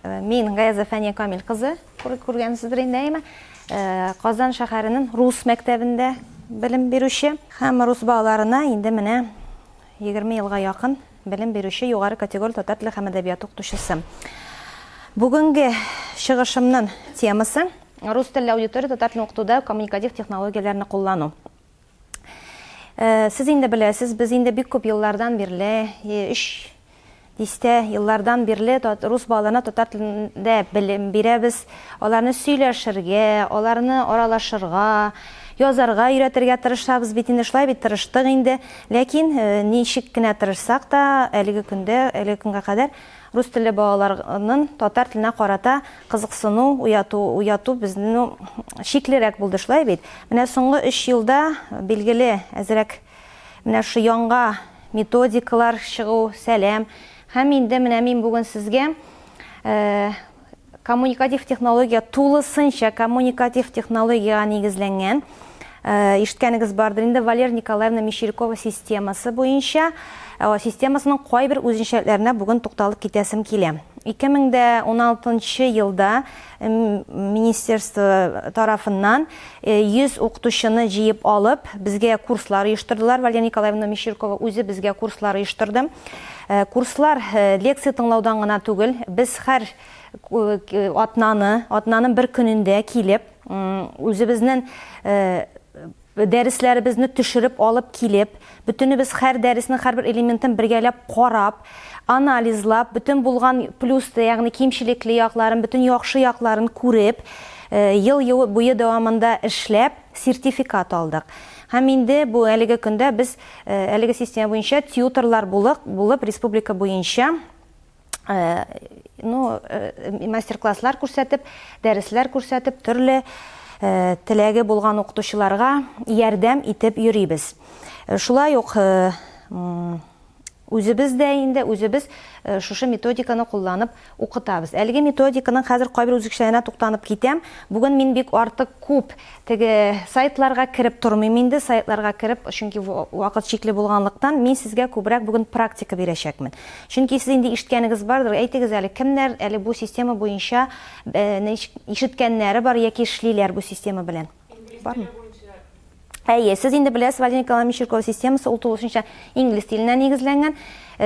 Мин Гаяза Фәния Камил кызы, күргәнсездер инде, әйме? Казан шәһәренең рус мәктәбендә белем бирүче һәм рус балаларына инде менә 20 елга якын белем бирүче югары категория татар теле һәм әдәбияты укытучысы. Бүгенге чыгышымның темасы рус телле аудитория татар телен укытуда коммуникатив технологияләрне куллану. Сез инде беләсез, без инде бик күп еллардан бирле, өч дистә еллардан бирле рус балаларына татар телендә белем бирәбез. Аларны сөйләшергә, аларны аралашырга, язарга өйрәтергә тырышабыз бит инде, шулай бит тырыштык инде. Ләкин ничек кенә тырышсак та, әлеге көндә, әлеге көнгә кадәр Рус телле балаларның татар теленә карата кызыксыну уяту, уяту безнең шиклерәк булды, шулай бит? Менә соңгы өч елда, билгеле, әзрәк менә шушы яңа методикалар чыгу, сәлам. Һәм инде менә мин бүген сезгә Коммуникатив технология тулысынча коммуникатив технологиягә нигезләнгән. Ишеткәнегез бардыр инде, Валерия Николаевна Мещерякова системасы буенча, системасының кайбер үзенчәлекләренә бүген тукталып китәсем килә. 2016 елда министерство тарафыннан 100 укытучыны җыеп алып, безгә курслар оештырдылар. Валерия Николаевна Мещерякова үзе безгә курслар оештырды. Курслар лекция тыңлаудан гына түгел, без һәр атнаны, атнаның бер көнендә килеп, үзебезнең дәресләребезне төшереп алып килеп, бөтенебез һәр дәреснең һәрбер элементын бергәләп карап, анализлап, бөтен булган плюс, ягъни кимчелекле якларын, бөтен яхшы якларын күреп, ел буе дәвамында эшләп, сертификат алдык. Һәм инде бу әлеге көндә без әлеге система буенча тьюторлар булып, булып республика буенча ну, мастер-класслар күрсәтеп, дәресләр күрсәтеп, төрле теләге булган укытучыларга ярдәм итеп йөрибез. Шулай ук үзебез дә инде үзебез шушы методиканы кулланып укытабыз. Әлеге методиканың хәзер кайбер үзенчәлегенә туктанып китәм. Бүген мин бик артык күп Теге сайтларга кереп тормыйм инде, сайтларга кереп, чөнки вакыт чикле булганлыктан, мин сезгә күбрәк бүген практика бирәчәкмен. Чөнки сез инде ишеткәнегез бардыр, әйтегез әле, кемнәр әле бу система буенча ишеткәннәре бар яки эшлиләр бу система белән? Бармы? Әйе, сез инде беләсез, Владимир Николаевич Мещерякова системасы ул тулысынча инглиз теленә нигезләнгән.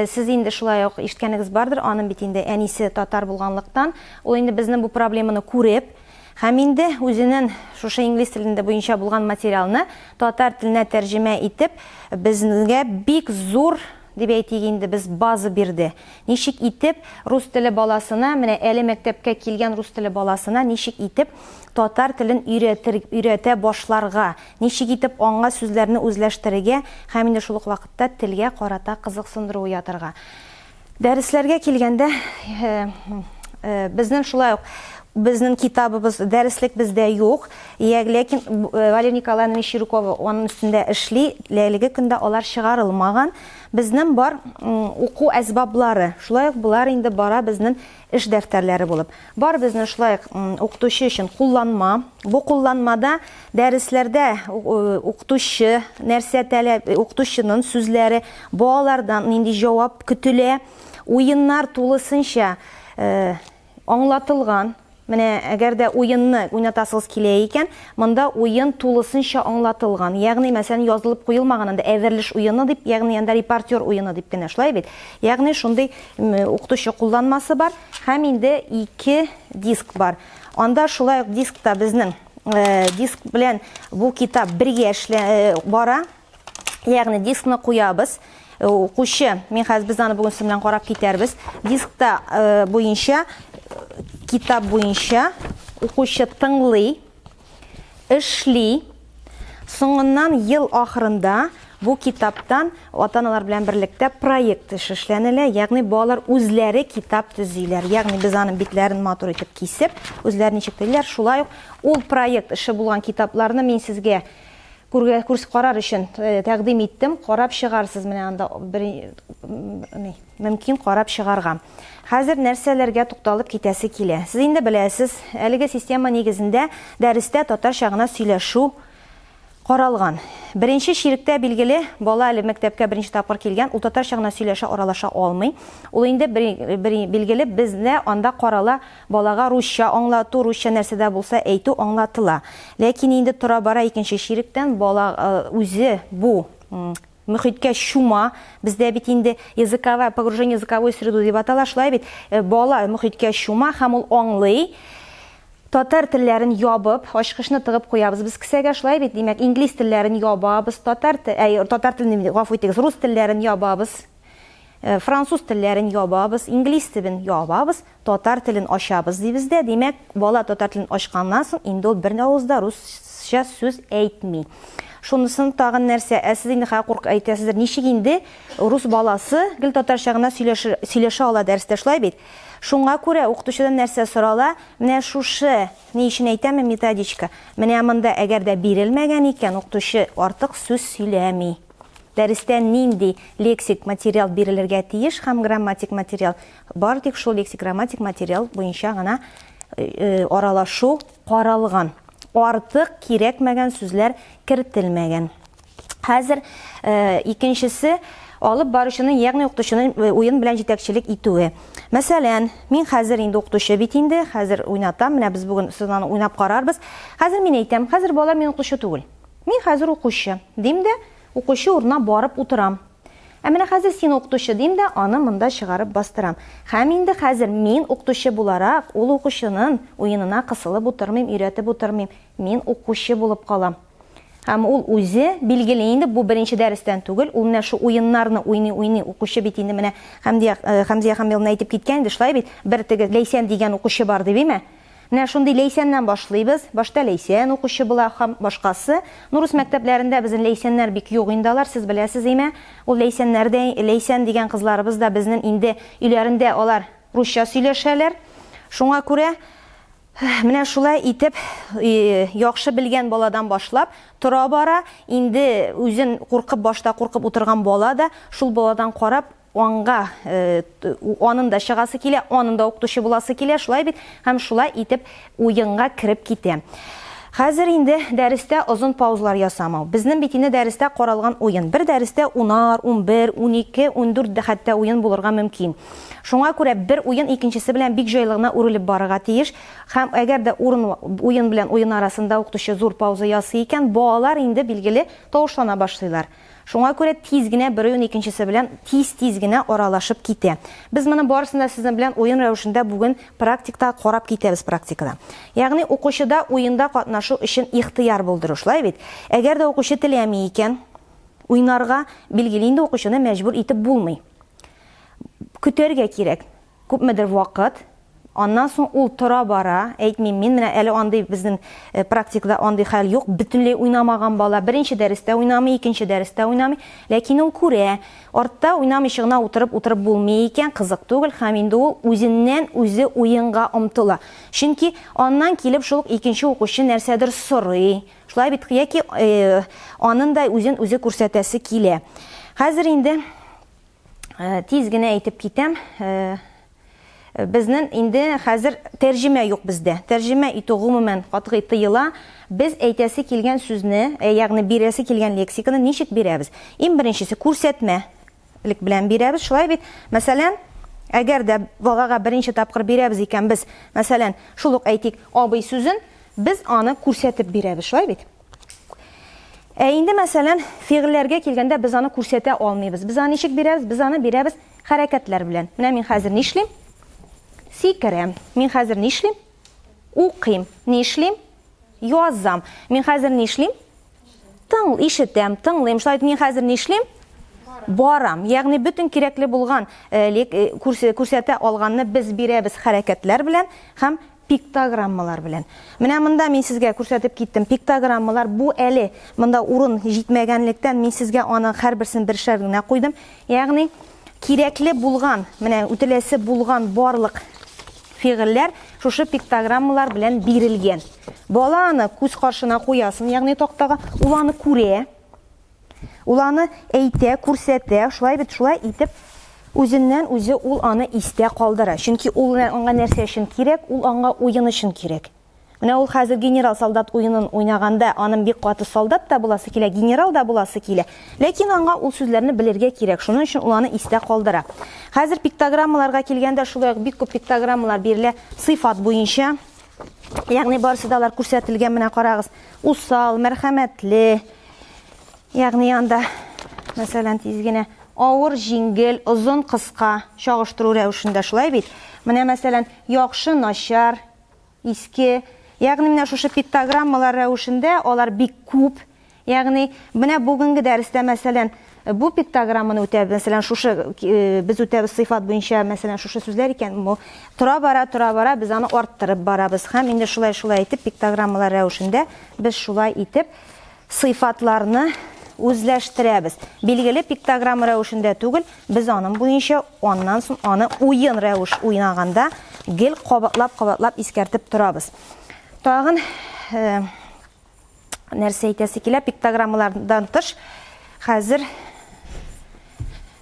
Сез инде шулай ук ишеткәнегез бардыр, аның бит инде әнисе татар булганлыктан, ул инде безнең бу проблеманы күреп, Һәм инде үзенен шушы инглиз телендә буенча булган материалны татар теленә тәрҗемә итеп, безгә бик зур, дип әйтик инде, без база бирде. Ничек итеп рус теле баласына, менә әле мәктәпкә килгән рус теле баласына ничек итеп татар телен өйрәтер, өйрәтә башларга, ничек итеп аңа сүзләрне үзләштерергә һәм инде шул ук вакытта телгә карата кызыксындыру уятырга. Дәресләргә килгәндә, безнең шулай ук безнең китабыбыз, дәреслек бездә юк. Ләкин Валерия Николаевна Мещерякова аның өстендә эшли, әлеге көндә алар чыгарылмаган. Безнең бар уку әсбаплары. Шулай ук болар инде бара безнең эш дәфтәрләре булып. Бар безнең шулай ук укытучы өчен кулланма. Бу кулланмада дәресләрдә укытучы нәрсә таләп, укытучының сүзләре, балалардан нинди җавап көтелә, уеннар тулысынча аңлатылган. Менә әгәр дә уенны уйнатасыгыз килә икән, монда уен тулысынча аңлатылган. Ягъни, мәсәлән, язылып куелмаган анда әверлеш уены дип, ягъни анда репортер уены дип кенә, шулай бит? Ягъни шундый укытучы кулланмасы бар һәм инде ике диск бар. Анда шулай ук дискта безнең диск белән бу китап бергә эшлә бара. Ягъни дискны куябыз. Укучы, мин хәзер без аны бүген сезнең белән карап китәрбез. Дискта буенча китап буенча укучы тыңлый, эшли. Соңыннан ел ахырында бу китаптан ата-аналар белән берлектә проект эше эшләнелә, ягъни балалар үзләре китап төзиләр. Ягъни без аның битләрен матур итеп кисеп, үзләре ничек телиләр, шулай ук ул проект эше булган китапларны мин сезгә күргә курс карар өчен тәкъдим иттем. Карап чыгарсыз менә анда бер ни, мөмкин карап чыгарга. Хәзер нәрсәләргә тукталып китәсе килә. Сез инде беләсез, әлеге система нигезендә дәрестә татарча гына сөйләшү. Каралган. Беренче чиректә, билгеле, бала әле мәктәпкә беренче тапкыр килгән, ул татарча гына сөйләшә, аралаша алмый. Ул инде, билгеле, бездә анда карала, балага русча аңлату, русча нәрсә дә булса әйтү аңлатыла. Ләкин инде тора-бара икенче чиректән бала үзе бу мөхиткә чума, бездә бит инде языковая, погружение в языковую среду дип атала, шулай бит, бала мөхиткә чума һәм ул аңлый, Татар телләрен ябып, ачкычны тыгып куябыз без кесәгә, шулай бит? Димәк, инглиз телләрен ябабыз, татар те, әй, татар телен, гафу итегез, рус телләрен ябабыз, француз телләрен ябабыз, инглиз телен ябабыз, татар телен ачабыз дибез дә, димәк, бала татар телен ачканнан соң инде ул бер авыз да русча сүз әйтми. Шунысын тагын нәрсә, ә сез инде хәзер курк әйтәсездер, ничек инде рус баласы гел татарча гына сөйләшер, сөйләшә ала дәрестә, шулай бит? Шуңа күрә укытучыдан нәрсә сорала, менә шушы, ни өчен әйтәм мин методичка, менә монда әгәр дә бирелмәгән икән, укытучы артык сүз сөйләми. Дәрестә нинди лексик материал бирелергә тиеш һәм грамматик материал, бары тик шул лексик-грамматик материал буенча гына аралашу каралган. Артык кирәкмәгән сүзләр кертелмәгән. Хәзер икенчесе алып баручының, ягъни укытучының уен белән җитәкчелек итүе. Мәсәлән, мин хәзер инде укытучы бит инде, хәзер уйнатам, менә без бүген сез аны уйнап карарбыз. Хәзер мин әйтәм, хәзер балалар мин укытучы түгел. Мин хәзер укучы, дим дә, укучы урынына барып утырам. Ә менә хәзер син укытучы дим дә, аны монда чыгарып бастырам. Һәм инде хәзер мин укытучы буларак, ул укучынын уенына кысылып утырмыйм, өйрәтеп утырмыйм. Мин укучы булып калам. Һәм ул үзе, билгеле инде, бу беренче дәрестән түгел, ул менә шул уеннарны уйный-уйный, укучы бит инде менә Хәмдия, Хәмзия Хәмиловна әйтеп киткән инде, шулай бит, бер теге Ләйсән дигән укучы бар дип, име? Менә шундый Ләйсәннән башлыйбыз. Башта Ләйсән укучы була һәм башкасы. Ну, рус мәктәпләрендә безнең Ләйсәннәр бик юк инде алар, сез беләсез, име? Ул Ләйсәннәр дә, Ләйсән дигән кызларыбыз да безнең инде өйләрендә алар русча сөйләшәләр. Шуңа күрә Менә шулай итеп, яхшы белгән баладан башлап, тора-бара, инде үзен куркып, башта куркып утырган бала да, шул баладан карап, аңга, анын да чыгасы килә, анын да укытучы буласы килә, шулай бит, һәм шулай итеп уенга кереп китә. Хәзер инде дәрестә озын паузалар ясамау. Безнең бит инде дәрестә каралган уен. Бер дәрестә унар, 11, 12, 14 дә хәтта уен булырга мөмкин. Шуңа күрә бер уен икенчесе белән бик җайлы гына үрелеп барырга тиеш. Һәм әгәр дә урын уен белән уен арасында укытучы зур пауза ясый икән, балалар инде, билгеле, тавышлана башлыйлар. Шуңа күрә тиз генә бер уен икенчесе белән тиз-тиз генә аралашып китә. Без моны барысын да сезнең белән уен рәвешендә бүген практикта карап китәбез практикада. Ягъни укучыда уенда катнашу өчен ихтыяр булдыру, шулай бит? Әгәр дә укучы теләми икән уйнарга, билгеле инде укучыны мәҗбүр итеп булмый. Көтәргә кирәк. Күпмедер вакыт. Аннан соң ул тора-бара, әйтмим мин, менә әле андый безнең э, практикада андый хәл юк, бөтенләй уйнамаган бала беренче дәрестә уйнамый, икенче дәрестә уйнамый, ләкин ул күрә, артта уйнамыйча гына утырып утырып булмый икән, кызык түгел, һәм инде ул үзеннән үзе уенга омтыла. Чөнки аннан килеп шул ук икенче укучы нәрсәдер сорый, шулай бит, яки э, анын да үзен үзе күрсәтәсе килә. Хәзер инде Тиз генә әйтеп китәм. Безнең инде хәзер тәрҗемә юк бездә. Тәрҗемә итү гомумән катгый тыела. Без әйтәсе килгән сүзне, ягъни бирәсе килгән лексиканы ничек бирәбез? Иң беренчесе күрсәтмә лек белән бирәбез. Шулай бит? Мәсәлән, әгәр дә балага беренче тапкыр бирәбез икән без, мәсәлән, шул ук әйтик, абый сүзен, без аны күрсәтеп бирәбез, шулай бит? Ә инде, мәсәлән, фигыльләргә килгәндә без аны күрсәтә алмыйбыз. Без аны ничек бирәбез? Без аны бирәбез хәрәкәтләр белән. Менә мин хәзер нишлим? Сикерәм. Мин хәзер нишлим? Укыйм. Нишлим? Язам. Мин хәзер нишлим? Тың, ишетәм, тыңлыйм. Шулай итеп, мин хәзер нишлим? Барам. Ягъни бөтен кирәкле булган э, э, күрсәтә алганны без бирәбез хәрәкәтләр белән һәм Пиктограммалар белән. Менә монда мин сезгә күрсәтеп киттем. Пиктограммалар бу әле монда урын җитмәгәнлектән мин сезгә аның һәрберсен бершәр генә куйдым. Ягъни кирәкле булган, менә үтеләсе булган барлык фигыльләр шушы пиктограммалар белән бирелгән. Бала аны күз каршына куясын, ягъни тактага, ул аны күрә. Ул аны әйтә, күрсәтә, шулай бит, шулай итеп үзеннән үзе ул аны истә калдыра. Чөнки ул аңа нәрсә өчен кирәк? Ул аңа уен өчен кирәк. Менә ул хәзер генерал солдат уенын уйнаганда, аның бик каты солдат та буласы килә, генерал да буласы килә. Ләкин аңа ул сүзләрне белергә кирәк, шуның өчен ул аны истә калдыра. Хәзер пиктограммаларга килгәндә, шулай ук бик күп пиктограммалар бирелә сыйфат буенча. Ягъни барысы да алар күрсәтелгән, менә карагыз. Усал, мәрхәмәтле. Ягъни анда, мәсәлән, тиз генә авыр, җиңел, озын, кыска чагыштыру рәвешендә шулай бит. Менә мәсәлән, яхшы, начар, Иске, ягъни менә шушы пиктограммалар рәвешендә алар бик күп. Ягъни менә бүгенге дәрестә, мәсәлән, бу пиктограмманы үтәбез, мәсәлән, шушы без үтәбез сыйфат буенча, мәсәлән, шушы сүзләр икән, бу тора-бара, тора-бара без аны арттырып барабыз. Һәм инде шулай-шулай итеп пиктограммалар рәвешендә без шулай итеп сыйфатларны үзләштерәбез. Билгеле, пиктограмма рәвешендә түгел, без аның буенча аннан соң аны уен рәвеш уйнаганда гел кабатлап-кабатлап искәртеп торабыз. Тагын э, нәрсә әйтәсе килә, пиктограммалардан тыш хәзер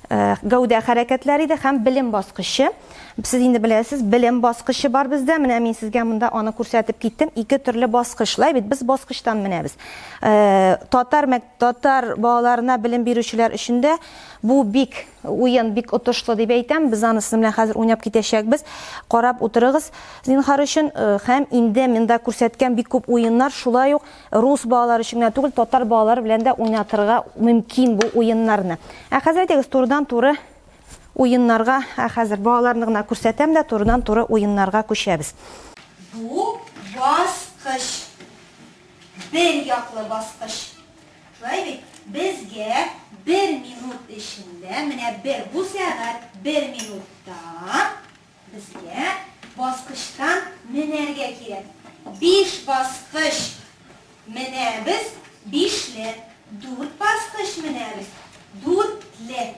Э, гәүдә хәрәкәтләре иде һәм белем баскычы. Сез инде беләсез, белем баскычы бар бездә. Менә мин сезгә монда аны күрсәтеп киттем. Ике төрле баскыч. Шулай бит, без баскычтан менәбез. Э, татар татар балаларына белем бирүчеләр өчен дә бу бик уен бик отышлы дип әйтәм. Без аны сезнең белән хәзер уйнап китәчәкбез. Карап утырыгыз, зинһар өчен. Э, һәм инде монда күрсәткән бик күп уеннар шулай ук Рус балалары өчен генә түгел, татар балалары белән дә уйнатырга мөмкин бу уеннарны. Ә хәзер әйдәгез турыдан-туры уеннарга, ә хәзер балаларны гына күрсәтәм дә, турыдан-туры уеннарга күчәбез. Бу баскыч. Бер яклы баскыч. Шулай бит? Безгә бер минут эчендә, менә бер, бу сәгать бер минутта Безгә баскычтан менәргә кирәк. Биш баскыч менәбез, бишле. Дүрт баскыч менәбез, дүртле.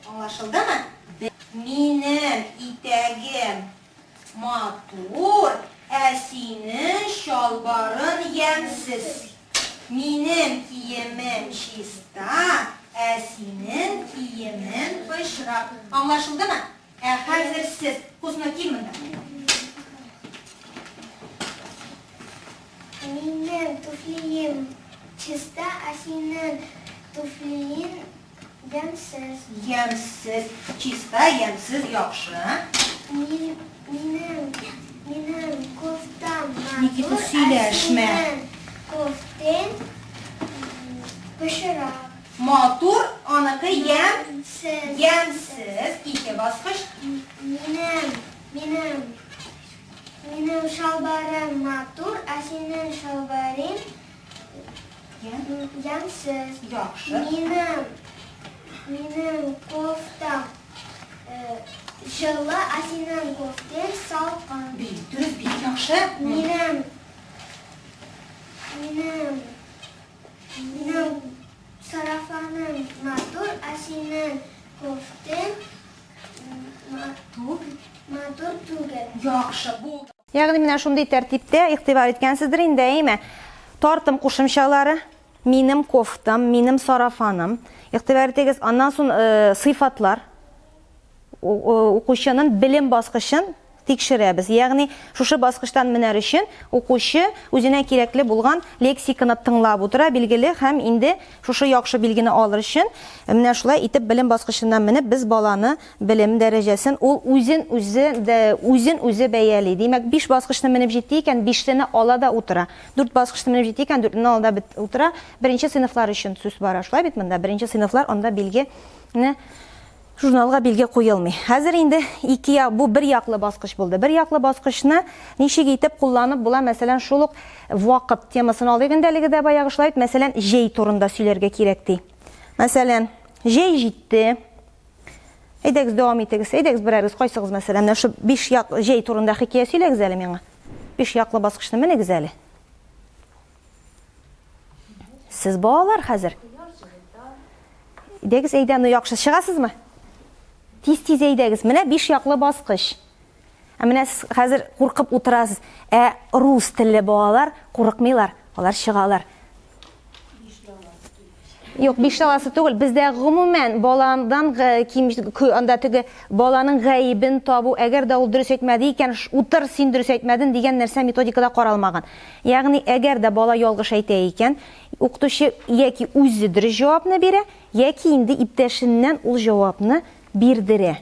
Аңлашылдымы? Минем итәгем матур, ә синең чалбарын ямьсез. Минем киемем чиста, ә синең киемен пычрак. Аңлашылдымы? Ә хәзер сез, Кузьма, кил монда. Минем туфлием чиста, ә синең туфлиең ямьсез. Ямьсез. Чиста, ямьсез, яхшы. Мин, минем, минем кофтам матур, Никита, ә сөйләшмә. синең кофтең пычрак. Матур, аныкы ямь, ямьсез, ике баскыч. Минем, минем, минем чалбарым матур, ә синең чалбарың ямьсез. Яхшы. Минем, минем кофтам җылы, ә синең кофтең салкын. Бик дөрес, бик яхшы. Минем, минем Минем сарафаным матур, ә синең кофтең матур, матур түгел. Яхшы, булды. Ягъни менә шундый тәртиптә игътибар иткәнсездер инде, әйеме? Тартым кушымчалары, минем кофтам, минем сарафаным. Игътибар итегез, аннан соң э, сыйфатлар. Укучының белем баскычын тикшерәбез. Ягъни шушы баскычтан менәр өчен укучы үзенә кирәкле булган лексиканы тыңлап утыра, билгеле, һәм инде шушы яхшы билгене алыр өчен менә шулай итеп белем баскычыннан менеп без баланы белем дәрәҗәсен ул үзен үзе үзен үзе бәяли. Димәк, биш баскычны менеп җитте икән, бишлене ала да утыра. Дүрт баскычны менеп җитте икән, дүртлене ала да утыра. Беренче сыйныфлар өчен сүз бара. Шулай бит монда беренче сыйныфлар анда билгене Журналга билге куелмый. Хәзер инде ике як, бу бер яклы баскыч булды. Бер яклы баскычны ничек итеп кулланып була, мәсәлән, шул ук вакыт темасын алыйк инде әлеге дә баягы шулай бит, мәсәлән, җәй турында сөйләргә кирәк ди. Мәсәлән, җәй җитте. Әйдәгез, дәвам итегез. Әйдәгез, берәрегез, кайсыгыз, мәсәлән, менә шу биш як җәй турында хикәя сөйләгез әле миңа. Биш яклы баскычны менегез әле. Сез балалар хәзер. Әйдәгез, әйдә, ну яхшы, чыгасызмы? Тиз-тиз әйдәгез. Менә биш яклы баскыч. Ә менә сез хәзер куркып утырасыз. Ә рус телле балалар курыкмыйлар, алар чыгалар. Юк, бишле аласы түгел. Бездә гомумән баладан ким анда теге баланың гаебен табу, әгәр дә ул дөрес әйтмәде икән, утыр, син дөрес әйтмәдең дигән нәрсә методикада каралмаган. Ягъни, әгәр дә бала ялгыш әйтә икән, укытучы яки үзе дөрес җавапны бирә, яки инде иптәшеннән ул җавапны бирдерә.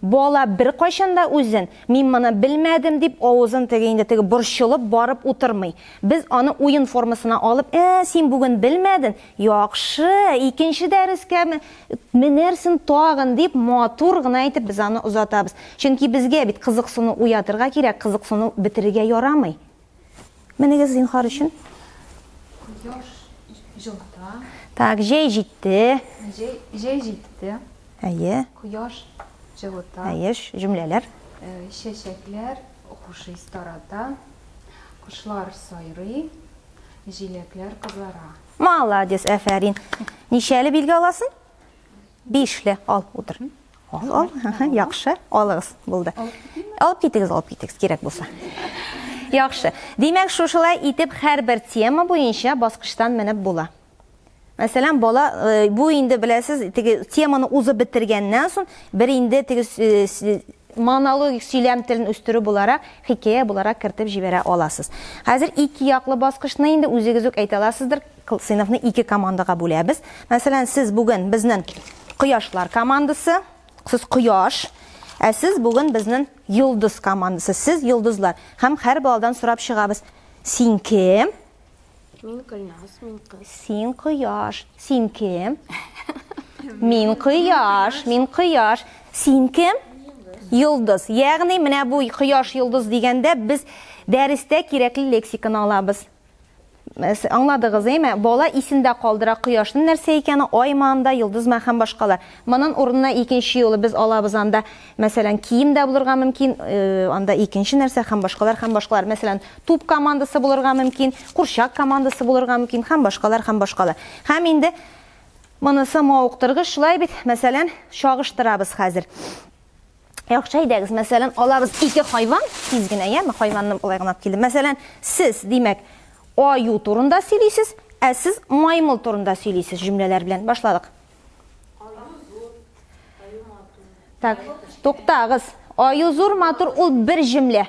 Бала беркайчан да үзен, мин моны белмәдем дип, авызын теге инде теге борчылып барып утырмый. Без аны уен формасына алып, ә, син бүген белмәден, яхшы, икенче дәрескә менәрсен тагын, дип, матур гына итеп без аны озатабыз. Чөнки безгә бит кызыксыну уятырга кирәк, кызыксыну бетерергә ярамый. Менегез зинһар өчен. Кояш җылыта. Так, җәй җитте. Җәй, җәй җитте. Әйе. Кояш җылыта. Әйе, җөмләләр. Э, чәчәкләр хуш ис тарата. Кошлар сайрый, җиләкләр кызара. Молодец, әфәрин. Ничәле билге аласың? Бишле. Ал, утыр. Ал, ал. Яхшы. Алыгыз. Булды. Алып китегез, алып китегез, кирәк булса. Яхшы. Димәк, шушылай итеп һәрбер тема буенча баскычтан менеп була. Мәсәлән, бала э, бу инде беләсез, теге теманы узып бетергәннән соң, бер инде теге э, монологик сөйләм телен үстерү буларак, хикәя буларак кертеп җибәрә аласыз. Хәзер ике яклы баскычны инде үзегез үк әйтә аласыздыр, Сыйныфны ике командага бүләбез. Мәсәлән, сез бүген безнең Кояшлар командасы, сез кояш, ә сез бүген безнең Йолдыз командасы, сез йолдызлар. Һәм һәр баладан сорап чыгабыз. Син кем? Мин Гөлназ, мин кыз. Син кояш. Син кем? Мин кояш, мин кояш. Син кем? Йолдыз. Ягъни менә бу кояш йолдыз дигәндә без дәрестә кирәкле лексиканы алабыз. Аңладыгыз, әйме? Бала исендә калдыра кояшның нәрсә икәне, аймы анда, йолдызмы һәм башкалар. Монын урынына икенче юлы без алабыз анда, мәсәлән, кием дә булырга мөмкин, э, анда икенче нәрсә һәм башкалар һәм башкалар. Мәсәлән, туп командасы булырга мөмкин, курчак командасы булырга мөмкин һәм башкалар һәм башкалар. Һәм инде монысы мавыктыргыч, шулай бит? Мәсәлән, чагыштырабыз хәзер. Яхшы, әйдәгез, мәсәлән, алабыз ике хайван, тиз генә, яме, хайванны болай гына алып килдем. Мәсәлән, сез, димәк, аю турында сөйлисез, ә сез маймыл турында сөйлисез җөмләләр белән. Башладык. Аю зур, аю матур. Так, туктагыз. Аю зур, матур, ул бер җөмлә.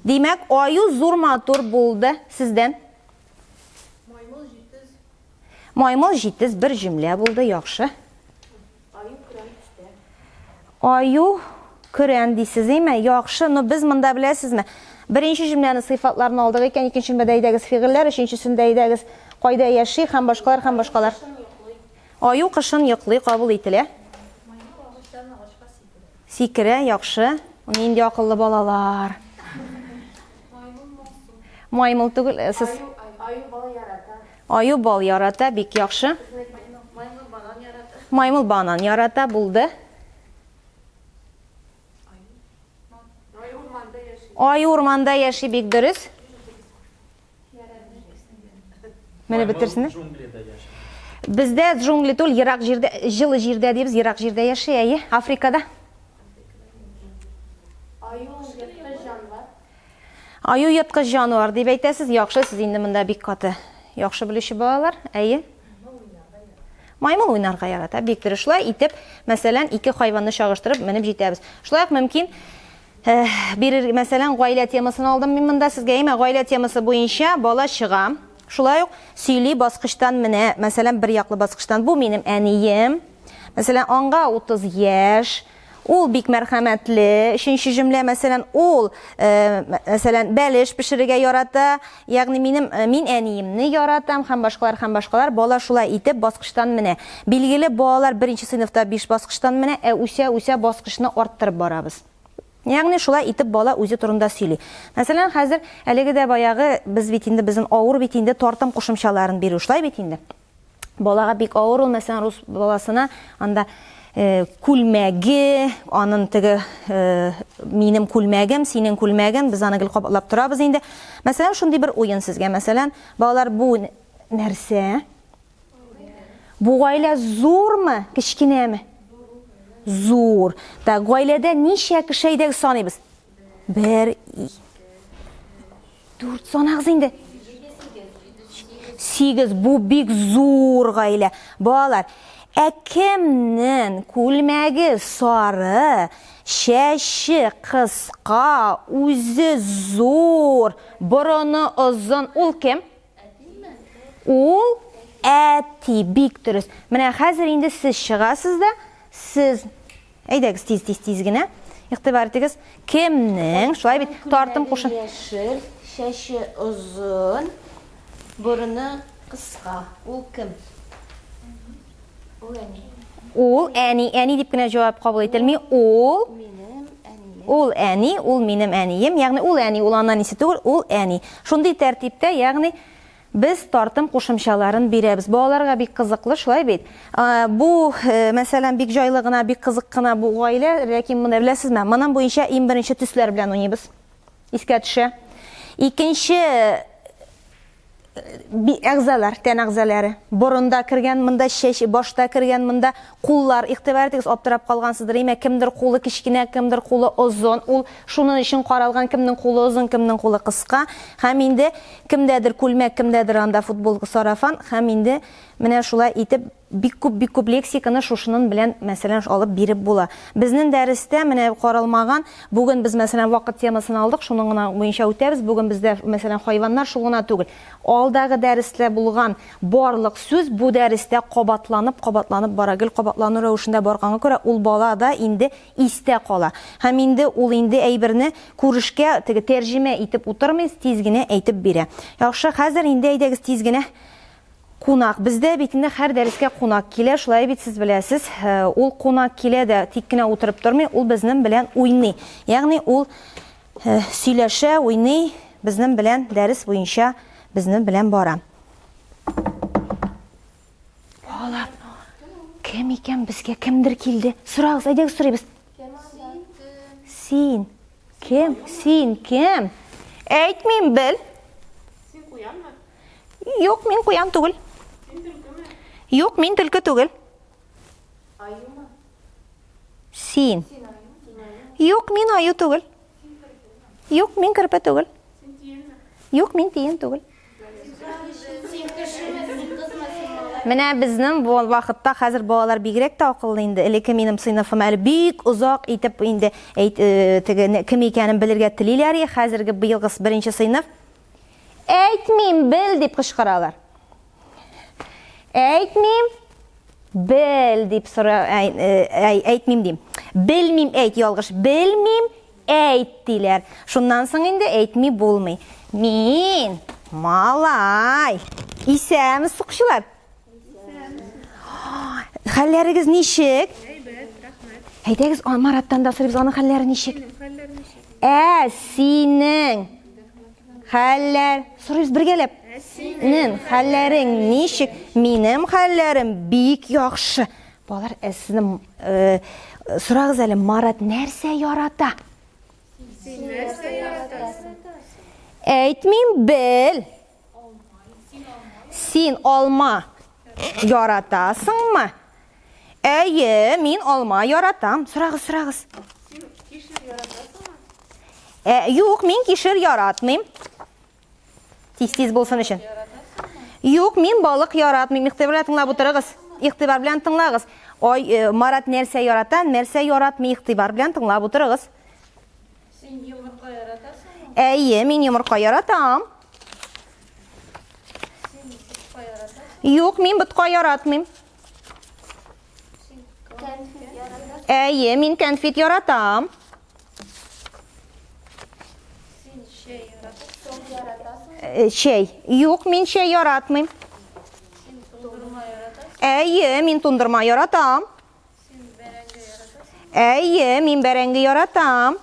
Димәк, аю зур, матур булды сездән. Маймыл җитез. Маймыл җитез бер җөмлә булды, яхшы. Аю көрән төстә. Аю көрән дисез, әйме? Яхшы, но без монда беләсезме? Беренче җөмләне сыйфатларны алдык икән, икенче җөмләдә әйдәгез фигыльләр, өченчесендә әйдәгез кайда яши һәм башкалар һәм башкалар. Аю кышын йоклый кабул ителә. Маймыл агачтан агачка сикерә. Сикерә, яхшы. Нинди акыллы балалар. Маймыл моңсу. Маймыл түгел, э, сез. Аю бал ярата. Аю бал ярата, бик яхшы. Маймыл банан ярата. Маймыл банан ярата, булды. Аю урманда яши. Аю урманда яши, бик дөрес. Менә бетерсен. Бездә джунгли түгел, ерак җирдә, җылы җирдә дибез, ерак җирдә яши, әйе, Африкада. Аю ерткыч җанвар. Аю ерткыч җанвар дип әйтәсез, яхшы, сез инде монда бик каты яхшы белүче балалар, әйе. Маймыл уйнарга ярата, бик дөрес. Шулай итеп, мәсәлән, ике хайванны чагыштырып менеп җитәбез. Шулай ук мөмкин э, бирер, мәсәлән, гаилә темасын алдым мин монда сезгә, әйме, гаилә темасы буенча бала чыга. Шулай ук сөйли баскычтан менә, мәсәлән, бер яклы баскычтан. Бу минем әнием. Мәсәлән, аңга 30 яшь. Ул бик мәрхәмәтле. Өченче җөмлә, мәсәлән, ул, э, мәсәлән, бәлеш пешерергә ярата. Ягъни минем э, мин әниемне яратам һәм башкалар һәм башкалар. Бала шулай итеп баскычтан менә. Билгеле, балалар беренче сыйныфта 5 баскычтан менә, ә үсә-үсә баскычны арттырып барабыз. Ягъни шулай итеп бала үзе турында сөйли. Мәсәлән, хәзер әлеге дә баягы без бит инде безнең авыр бит инде тартым кушымчаларын бирү, шулай бит инде. Балага бик авыр ул, мәсәлән, рус баласына анда э, күлмәге, анын теге э, минем күлмәгем, синең күлмәгең, без аны гел кабатлап торабыз инде. Мәсәлән, шундый бер уен сезгә, мәсәлән, балалар бу нәрсә? Бу гаилә зурмы, кечкенәме? Зур. Так, гаиләдә ничә кеше әйдәгез саныйбыз? Бер, дүрт санагыз инде. Сигез. Бу бик зур гаилә. Балалар, ә кемнең күлмәге сары, чәче кыска, үзе зур, борыны озын, ул кем? Ул әти. Бик дөрес. Менә хәзер инде сез чыгасыз да, сез Әйдәгез тиз тиз тиз генә. Игътибар итегез. Кемнең? Шулай бит, тартым кушын. Яшел, чәче озын, борыны кыска. Ул кем? Ул әни. Ул әни. Әни дип кенә җавап кабул ителми. Ул минем әнием. Ул әни, ул минем әнием. Ягъни ул әни, ул аннан әнисе түгел, ул әни. Шундый тәртиптә, ягъни Без тартым кушымчаларын бирәбез. Балаларга бик кызыклы, шулай бит? Бу, мәсәлән, бик җайлы гына, бик кызык кына бу гаилә, ләкин моны беләсезме? Моның буенча иң беренче төсләр белән уйныйбыз. Искә төшә. Икенче әгъзалар, тән әгъзалары. Борында кергән, монда чәч, башта кергән, монда куллар. Игътибар итегез, аптырап калгансыздыр. Имә кемдер кулы кечкенә, кемдер кулы озын. Ул шуның өчен каралган, кемнең кулы озын, кемнең кулы кыска. Һәм инде Кемдәдер күлмәк, кемдәдер анда футболка, сарафан һәм инде менә шулай итеп бик күп, бик күп лексиканы шушынын белән, мәсәлән, алып биреп була. Безнен дәрестә менә каралмаган, бүген без, мәсәлән, вакыт темасын алдык, шуның гына буенча үтәбез. Бүген бездә, мәсәлән, хайваннар, шул гына түгел. Алдагы дәрестә булган барлык сүз бу дәрестә кабатланып, кабатланып бара. Гел кабатлану рәвешендә барганга күрә, ул балада инде истә кала. Һәм инде ул инде әйберне күрешкә теге тәрҗемә итеп утырмый, тиз генә әйтеп бирә. Яхшы, хәзер инде әйдәгез тиз генә кунак. Бездә бит инде һәр дәрескә кунак килә, шулай бит сез беләсез. Э, ул кунак килә дә тик кенә утырып тормый, ул безнең белән уйный. Ягъни ул э, сөйләшә, уйный, безнең белән дәрес буенча безнең белән бара. Балалар, кем икән безгә кемдер килде? Сорагыз, әйдәгез сорыйбыз. Син кем? Син кем? Әйтмим, бел. Син куянмы? Юк, мин куян түгел. Син төлкеме? Юк, мин төлке түгел. Аюмы? Син. Юк, мин аю түгел. Юк, мин керпе түгел. Син тиенме? Юк, мин тиен түгел. Син кешеме, син кызмы, син малай? Менә безнең бу вакытта хәзер балалар бигрәк тә акыллы инде. Элекке минем сыйныфым әле бик озак итеп инде әйт, э, теге кем икәнен белергә телиләр. Хәзерге быелгы беренче сыйныф әйтмим, бел дип кычкыралар. Әйтмим, бел дип сора, э, әйтмим дим. Белмим, әйт ялгыш. Белмим, әйт диләр. Шуннан соң инде әйтми булмый. Мин малай. Исәнмесез, укучылар. Хәлләрегез ничек? Әйбәт, рәхмәт. Әйдәгез, Мараттан да сорыйбыз, аның хәлләре ничек? Хәлләр ничек? Ә синең хәлләр сорыйбыз бергәләп. Синең хәлләрең ничек? Минем хәлләрем бик яхшы. Балалар, ә сезне э, сорагыз әле, Марат нәрсә ярата? Син нәрсә яратасың? Әйтмим, бел. Син алма яратасыңмы? Әйе, мин алма яратам. Сорагыз, сорагыз. Син кишер яратасыңмы? Ә, юк, мин кишер яратмыйм. Тиз-тиз булсын өчен. Юк, мин балык яратмыйм. Игътибар белән тыңлап утырыгыз. Игътибар белән тыңлагыз. Ой, э, Марат нәрсә ярата, нәрсә яратмый, игътибар белән тыңлап утырыгыз. Син йомырка яратасыңмы? Әйе, мин йомырка яратам. Син ботка яратасыңмы? Юк, мин ботка яратмыйм. Син кәнфит яратасыңмы? Әйе, мин кәнфит яратам. Син чәй яратасыңмы? Сок яратасыңмы? Э, чәй. Юк, мин чәй яратмыйм. Син туңдырма яратасыңмы? Әйе, мин туңдырма яратам. Син бәрәңге яратасыңмы? Әйе, мин бәрәңге яратам.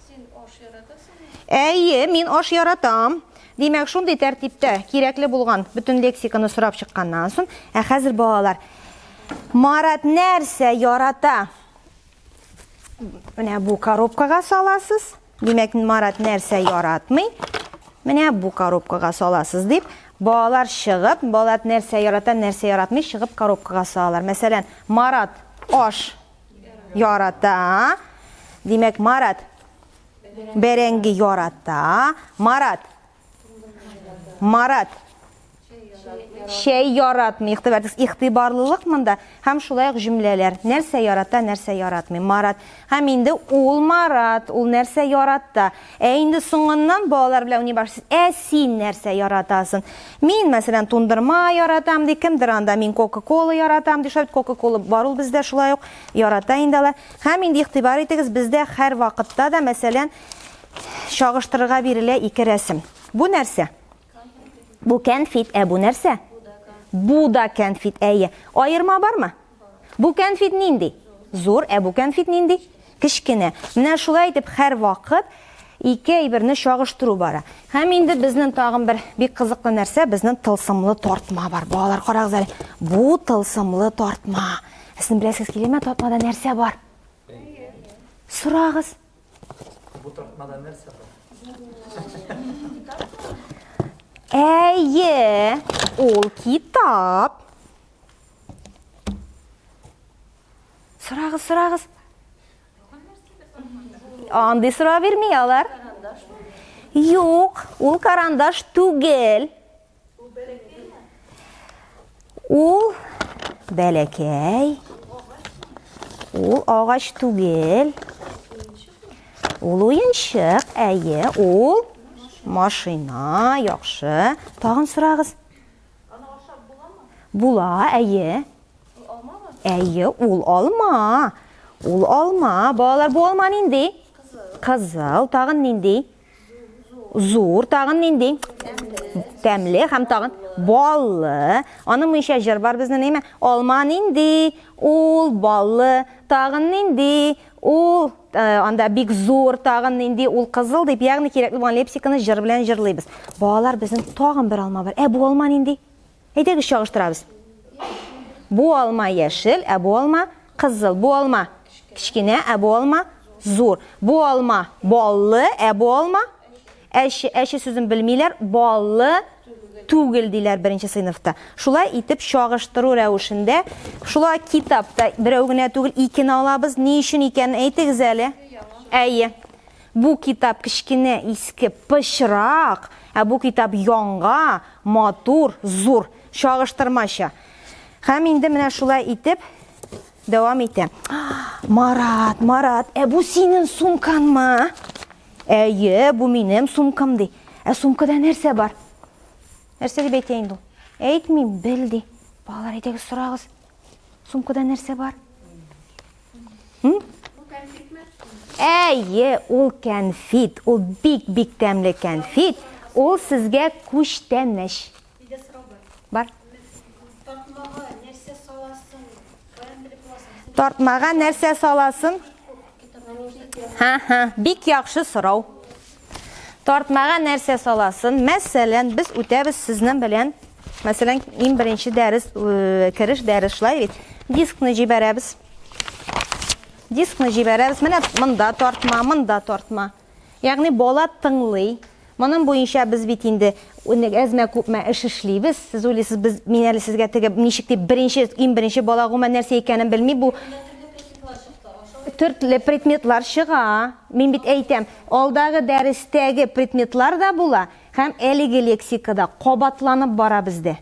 Син аш яратасыңмы? Әйе, мин аш яратам. Димәк, шундый тәртиптә кирәкле булган бөтен лексиканы сорап чыкканнан соң, ә хәзер балалар, Марат нәрсә ярата? Менә бу коробкага саласыз. Димәк, Марат нәрсә яратмый? Менә бу коробкага саласыз дип, балалар чыгып, Марат нәрсә ярата, нәрсә яратмый, чыгып коробкага салалар. Мәсәлән, Марат аш ярата. Димәк, Марат бәрәңге ярата. Марат. Марат. Чәй яратмый. Игътибар итегез, игътибарлылык монда һәм шулай ук җөмләләр. Нәрсә ярата, нәрсә яратмый. Марат. Һәм инде ул Марат, ул нәрсә ярата. Ә инде соңыннан балалар белән уйный башлыйсыз. Ә син нәрсә яратасың? Мин, мәсәлән, тундырма яратам, ди. Кемдер анда мин Кока-кола яратам, ди. Шулай бит Кока-кола бар ул бездә шулай ук ярата инде алар. Һәм инде игътибар итегез, бездә һәрвакытта да, мәсәлән, чагыштырырга бирелә ике рәсем. Бу нәрсә? Бу кәнфит, ә бу нәрсә? Бу да кәнфит, әйе. Аерма бармы? Бу кәнфит нинди? Зур, ә бу кәнфит нинди? Кечкенә. Менә шулай итеп һәрвакыт ике әйберне чагыштыру бара. Һәм инде безнең тагын бер бик кызыклы нәрсә, безнең тылсымлы тартма бар. Балалар, карагыз әле. Бу тылсымлы тартма. Сезнең беләсегез киләме, тартмада нәрсә бар? Сорагыз. Бу тартмада нәрсә бар? Әйе, ул китап. Сорагыз, сорагыз. Андый сорау бирми алар. Юк, ул карандаш түгел. Ул бәләкәй. Ул агач түгел. Ул уенчык, әйе, ул машина, яхшы. Тагын сорагыз. Аны ашап буламы? Була, әйе. Ул алмамы? Әйе, ул алма. Ул алма. Балалар, бу алма нинди? Кызыл. Кызыл. Тагын нинди? Зур тагын нинди? Тәмле һәм тагын баллы. Аның буенча җыр бар безнең, әйме? Алма нинди? Ул баллы. Тагын нинди? Ул э, анда бик зур, тагын нинди? Ул кызыл дип, ягъни кирәкле булган лексиканы җыр белән җырлыйбыз. Балалар, безнең тагын бер алма бар. Ә бу алма нинди? Әйдәгез чагыштырабыз. Бу алма яшел, ә бу алма кызыл. Бу алма кечкенә, ә бу алма зур. Бу алма баллы, ә бу алма әче. Әче сүзен белмиләр, баллы түгел диләр беренче сыйныфта. Шулай итеп чагыштыру рәвешендә, шулай китапта берәү генә түгел, икене алабыз. Ни өчен икәнен әйтегез әле. Әйе. Бу китап кечкенә, иске, пычрак, ә бу китап яңа, матур, зур, чагыштырмача. Һәм инде менә шулай итеп дәвам итә. Марат, Марат, ә бу синең сумкаңмы? Әйе, бу минем сумкам ди. Ә сумкада нәрсә бар? Нәрсә дип әйтә инде ул? Әйтмим, бел ди. Балалар, әйдәгез сорагыз. Сумкада нәрсә бар? Әйе, ул кәнфит. Ул бик-бик тәмле кәнфит. Ул сезгә күчтәнәч. Өйдә сорау бар. Бар. Тартмага нәрсә саласын, каян белеп аласың? Тартмага нәрсә саласын? Ха-ха, бик яхшы сорау. Тартмага нәрсә саласын? Мәсәлән, без үтәбез сезнең белән. Мәсәлән, иң беренче дәрес, э, кереш дәрес шулай бит. Дискны җибәрәбез. Дискны җибәрәбез. Менә монда тартма, монда тартма. Ягъни бала тыңлый. Моның буенча без бит инде әзмә күпмә эш эшлибез. Сез уйлыйсыз, без мин әле сезгә теге ничек дип беренче, иң беренче бала гомумән нәрсә икәнен белми. Бу төрле предметлар чыга. Мин бит әйтәм, алдагы дәрестәге предметлар да була һәм әлеге лексика да кабатланып бара бездә.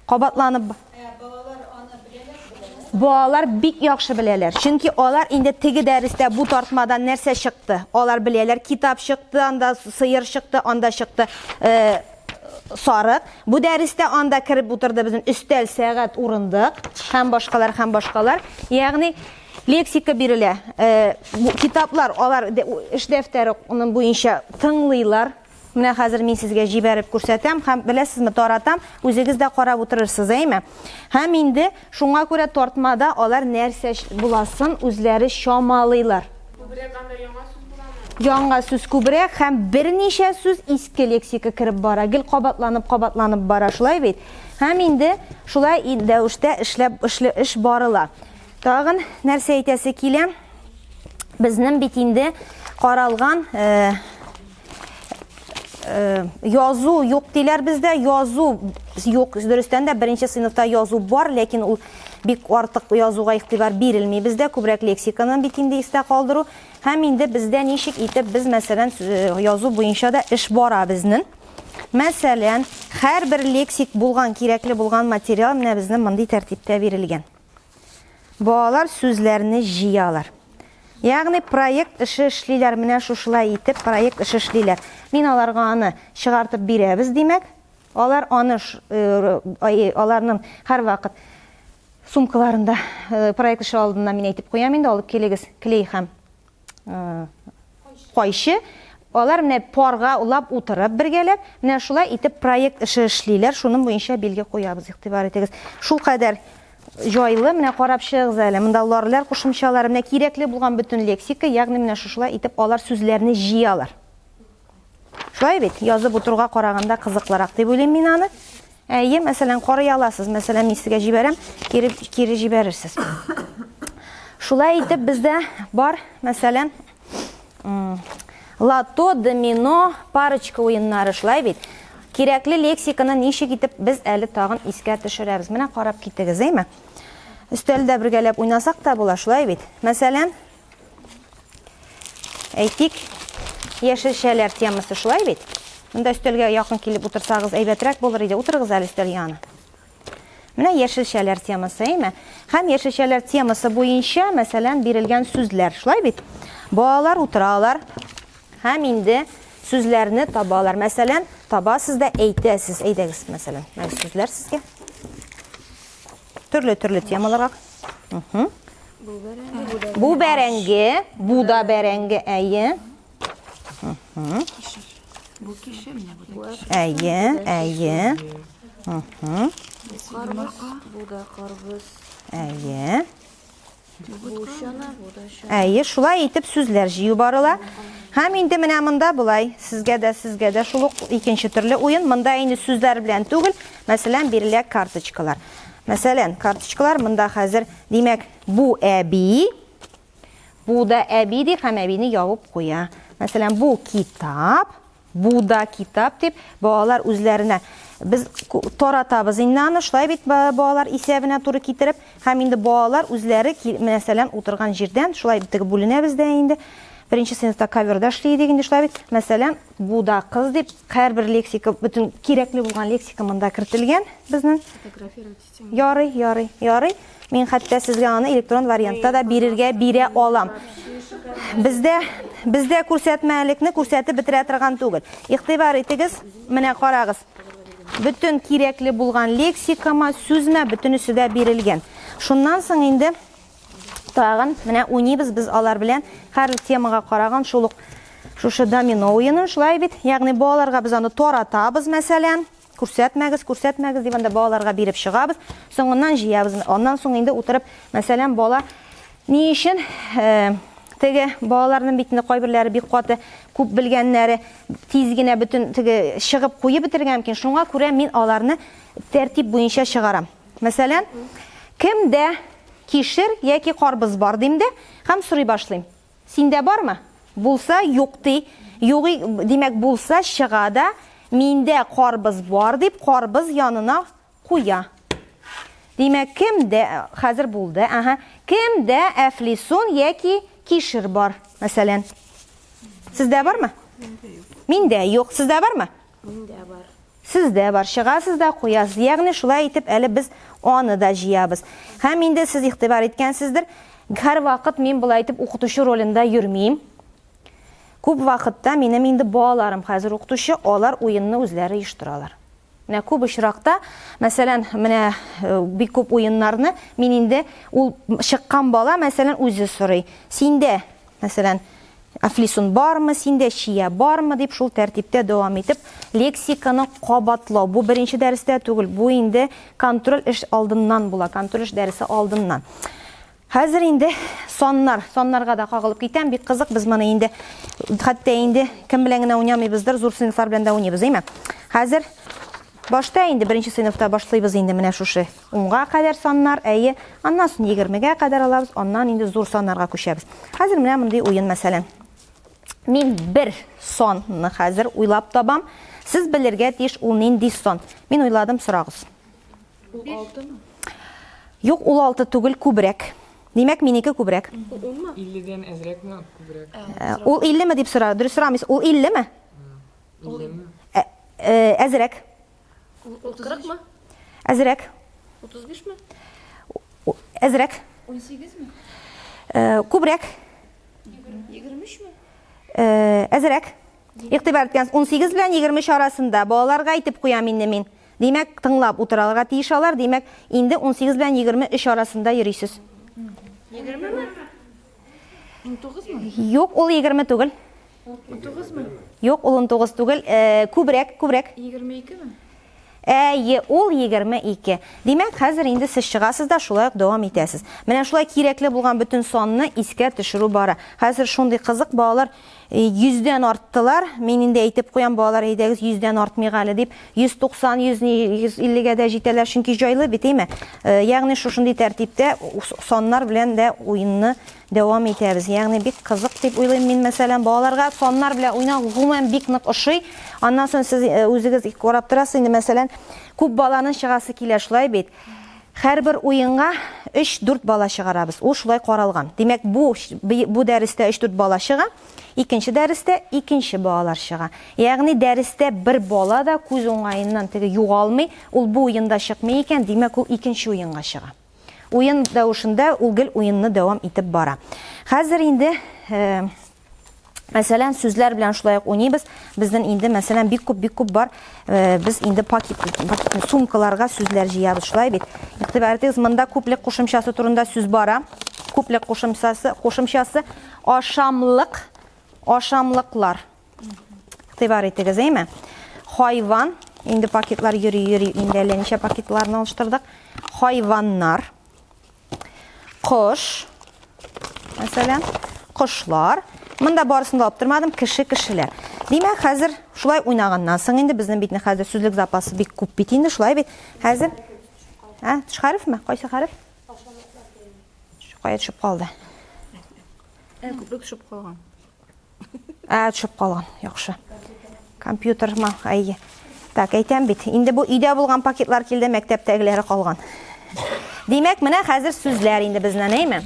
Кабатланып. Ә балалар аны беләләр? Балалар бик яхшы беләләр. Чөнки алар инде теге дәрестә бу тартмадан нәрсә чыкты? Алар беләләр, китап чыкты, анда сыер чыкты, анда чыкты э, сарык. Бу дәрестә анда кереп утырды безнең өстәл, сәгать, урындык һәм башкалар, һәм башкалар. Ягъни лексика бирелә. Э, китаплар алар эш дәфтәре буенча тыңлыйлар. Менә хәзер мин сезгә җибәреп күрсәтәм һәм беләсезме, таратам, үзегез дә карап утырырсыз, әйме? Һәм инде шуңа күрә тартмада алар нәрсә буласын үзләре чамалыйлар. Күбрәк анда яңа сүз буламы? Яңа сүз күбрәк һәм берничә сүз иске лексика кереп бара, гел кабатланып-кабатланып бара, шулай бит? Һәм инде шулай рәвештә эшләп эшле эш барыла. Тагын нәрсә әйтәсе килә? Безнең бит инде каралган э, э, язу юк диләр бездә, язу юк. Дөрестән дә беренче сыйныфта язу бар, ләкин ул бик артык язуга игътибар бирелми бездә, күбрәк лексиканы бит инде истә калдыру. Һәм инде бездә ничек итеп без, мәсәлән, э, язу буенча да эш бара безнең. Мәсәлән, һәрбер лексик булган, кирәкле булган материал менә безнең мондый тәртиптә бирелгән. Балалар сүзләрне җыялар. Ягъни проект эше эшлиләр, менә шушылай итеп проект эше эшлиләр. Мин аларга аны чыгартып бирәбез, димәк. Алар аны э, аларның һәрвакыт сумкаларында э, проект эше алдыннан мин әйтеп куям инде, алып килегез клей һәм э, кайчы. Алар менә парга улап утырып бергәләп, менә шулай итеп проект эше эшлиләр. Шуның буенча билге куябыз, игътибар итегез. Шул кадәр җайлы, менә карап чыгыгыз әле. Монда ларлар кушымчалары, менә кирәкле булган бөтен лексика, ягъни менә шушылай итеп алар сүзләрне җыялар. Шулай бит, язып утыруга караганда кызыклырак дип уйлыйм мин аны. Әйе, мәсәлән, карый аласыз. Мәсәлән, мин сезгә җибәрәм, кире, кире җибәрерсез. Шулай итеп бездә бар, мәсәлән, лото, домино, парочка уеннары, шулай бит. Кирәкле лексиканы ничек итеп без әле тагын искә төшерәбез. Менә карап китегез, әйме? Өстәлдә бергәләп уйнасак та була, шулай бит. Мәсәлән, Әйтик, яшелчәләр темасы шулай бит? Монда өстәлгә якын килеп утырсагыз әйбәтрәк булыр иде. Утырыгыз әле өстәл янына. Менә яшелчәләр темасы, әйме? Һәм яшелчәләр темасы буенча, мәсәлән, бирелгән сүзләр, шулай бит? Балалар утыралар һәм инде сүзләрне табалар. Мәсәлән, табасыз да әйтәсез. Әйдәгез, мәсәлән, менә сүзләр сезгә. Төрле-төрле темаларга. Угу. Бу бәрәңге, бу да бәрәңге, әйе. Бу кишер, менә бу да кишер. Әйе, әйе. Бу карбыз, бу да карбыз. Әйе. Бу чана, бу да чана. Әйе, шулай итеп сүзләр җыю барыла. Һәм инде менә монда болай, сезгә дә, сезгә дә шул ук икенче төрле уен. Монда инде сүзләр белән түгел, мәсәлән, бирелә карточкалар. Мәсәлән, карточкалар монда хәзер, димәк, бу әби, бу да әби ди һәм әбине ябып куя. Мәсәлән, бу китап, бу да китап дип балалар үзләренә без таратабыз инде аны, шулай бит балалар исәбенә туры китереп, һәм инде балалар үзләре, мәсәлән, утырган җирдән шулай теге бүленәбез дә инде. Беренче сыйныфта коверда эшли идек инде шулай бит. Мәсәлән, бу да кыз дип һәрбер лексика, бөтен кирәкле булган лексика монда кертелгән безнең. Фотографировать итсәң. Ярый, ярый, ярый. Мин хәтта сезгә аны электрон вариантта да бирергә бирә алам. Бездә бездә күрсәтмәлекне күрсәтеп бетерә торган түгел. Игътибар итегез, менә карагыз. Бөтен кирәкле булган лексикама, сүзмә бөтенесе дә бирелгән. Шуннан соң инде Тагын менә уйныйбыз без алар белән һәр темага караган шул ук шушы домино уенын, шулай бит? Ягъни балаларга без аны таратабыз, мәсәлән, күрсәтмәгез, күрсәтмәгез дип анда балаларга биреп чыгабыз, соңыннан җыябыз. Аннан соң инде утырып, мәсәлән, бала ни өчен э, теге балаларның бит инде кайберләре бик каты күп белгәннәре тиз генә бөтен теге чыгып куеп бетерергә мөмкин. Шуңа күрә мин аларны тәртип буенча чыгарам. Мәсәлән, кемдә кишер яки карбыз бар дим дә һәм сорый башлыйм. Синдә бармы? Булса, юк ди. Юк, димәк, булса чыга да, миндә карбыз бар дип, карбыз янына куя. Димәк, кемдә, хәзер булды, ага, кемдә әфлисун яки кишер бар, мәсәлән? Сездә бармы? Миндә юк. Миндә юк. Сездә бармы? Миндә бар. Сездә бар, чыгасыз да куясыз. Ягъни шулай итеп әле без аны да җыябыз. Һәм инде сез игътибар иткәнсездер, һәрвакыт мин болай итеп укытучы ролендә йөрмим. Күп вакытта минем инде балаларым хәзер укытучы, алар уенны үзләре оештыралар. Менә күп очракта, мәсәлән, менә э, бик күп уеннарны мин инде ул чыккан бала, мәсәлән, үзе сорый. Синдә, мәсәлән, Әфлисун бармы синдә, чия бармы дип шул тәртиптә дәвам итеп, лексиканы кабатлау. Бу беренче дәрестә түгел, бу инде контроль эш алдыннан була, контроль эш дәресе алдыннан. Хәзер инде саннар, саннарга да кагылып китәм, бик кызык, без моны инде хәтта инде кем белән генә уйнамыйбыздыр, зур сыйныфлар белән дә уйныйбыз, әйме? Хәзер башта инде беренче сыйныфта башлыйбыз инде менә шушы Унга кадәр саннар, әйе. Аннан соң егермегә кадәр алабыз, аннан инде зур саннарга күчәбез. Хәзер менә мондый уен, мәсәлән. Мин бер санны хәзер уйлап табам. Сез белергә тиеш, ул нинди сан. Мин уйладым, сорагыз. Ул алтымы? Юк, ул алты түгел, күбрәк. Димәк, минеке күбрәк. Ул унмы? Илледән әзрәкме, күбрәк? Ул иллеме дип сора, дөрес сорамыйсыз. Ул иллеме? Иллеме? Э, әзрәк. 40-мы? Әзрәк. 35-ме? Әзрәк. 18-ме? Э, күбрәк. 23-ме? Э, әзрәк. Игътибар иткән 18 белән 23 арасында балаларга әйтеп куям инде мин. Димәк, тыңлап утыраларга тиеш алар. Димәк, инде 18 белән 23 арасында йөрисез. 20-ме? 19-мы? Юк, ул 20 түгел. 19-мы? Юк, ул 19 түгел. Э, күбрәк, күбрәк. 22-ме? Әйе, ул 22. Димәк, хәзер инде сез чыгасыз да шулай ук дәвам итәсез. Менә шулай кирәкле булган бөтен санны искә төшерү бара. Хәзер шундый кызык балалар э, йөздән арттылар. Мин инде әйтеп куям, балалар, әйдәгез йөздән артмыйк әле дип. 190, 100, 150-гә дә җитәләр, чөнки җайлы бит, әйме? Э, ягъни шушындый тәртиптә саннар белән дә уенны Дәвам итәбез. Ягъни бик кызык дип уйлыйм мин, мәсәлән, балаларга саннар белән уйнау гомумән бик нык ошый. Аннан соң сез э, үзегез карап торасыз инде, мәсәлән, күп баланың чыгасы килә шулай бит. Һәрбер уенга 3-4 бала чыгарабыз. Ул шулай каралган. Димәк, бу бу дәрестә 3-4 бала чыга, икенче дәрестә икенче балалар чыга. Ягъни дәрестә бер бала да күз уңаеннан теге югалмый, ул бу уенда чыкмый икән, димәк, ул икенче уенга чыга. Уен рәвешендә ул гел уенны дәвам итеп бара. Хәзер инде э, мәсәлән, сүзләр белән шулай ук уйныйбыз. Безнең инде, мәсәлән, бик күп, бик күп бар. Э, без инде пакет, пакет сумкаларга сүзләр җыябыз, шулай бит. Игътибар итегез, монда күплек кушымчасы турында сүз бара. Күплек кушымчасы, кушымчасы ашамлык, ашамлыклар. Игътибар итегез, әйме? Хайван, инде пакетлар йөри-йөри, инде әллә ничә пакетларны алыштырдык. Хайваннар, кош, мәсәлән, кошлар. Монда барысын да алып тормадым, кеше, кешеләр. Димәк, хәзер шулай уйнаганнан соң инде безнең бит хәзер сүзлек запасы бик күп бит инде, шулай бит. Хәзер Ә, төш хәрефме? Кайсы хәреф? Кая төшеп калды? Ә, күплек төшеп калган. Ә, төшеп калган. Яхшы. Компьютерма, әйе. Так, әйтәм бит. Инде бу өйдә булган пакетлар килде, мәктәптәгеләре калган. Димәк, менә хәзер сүзләр инде безнең, әйме?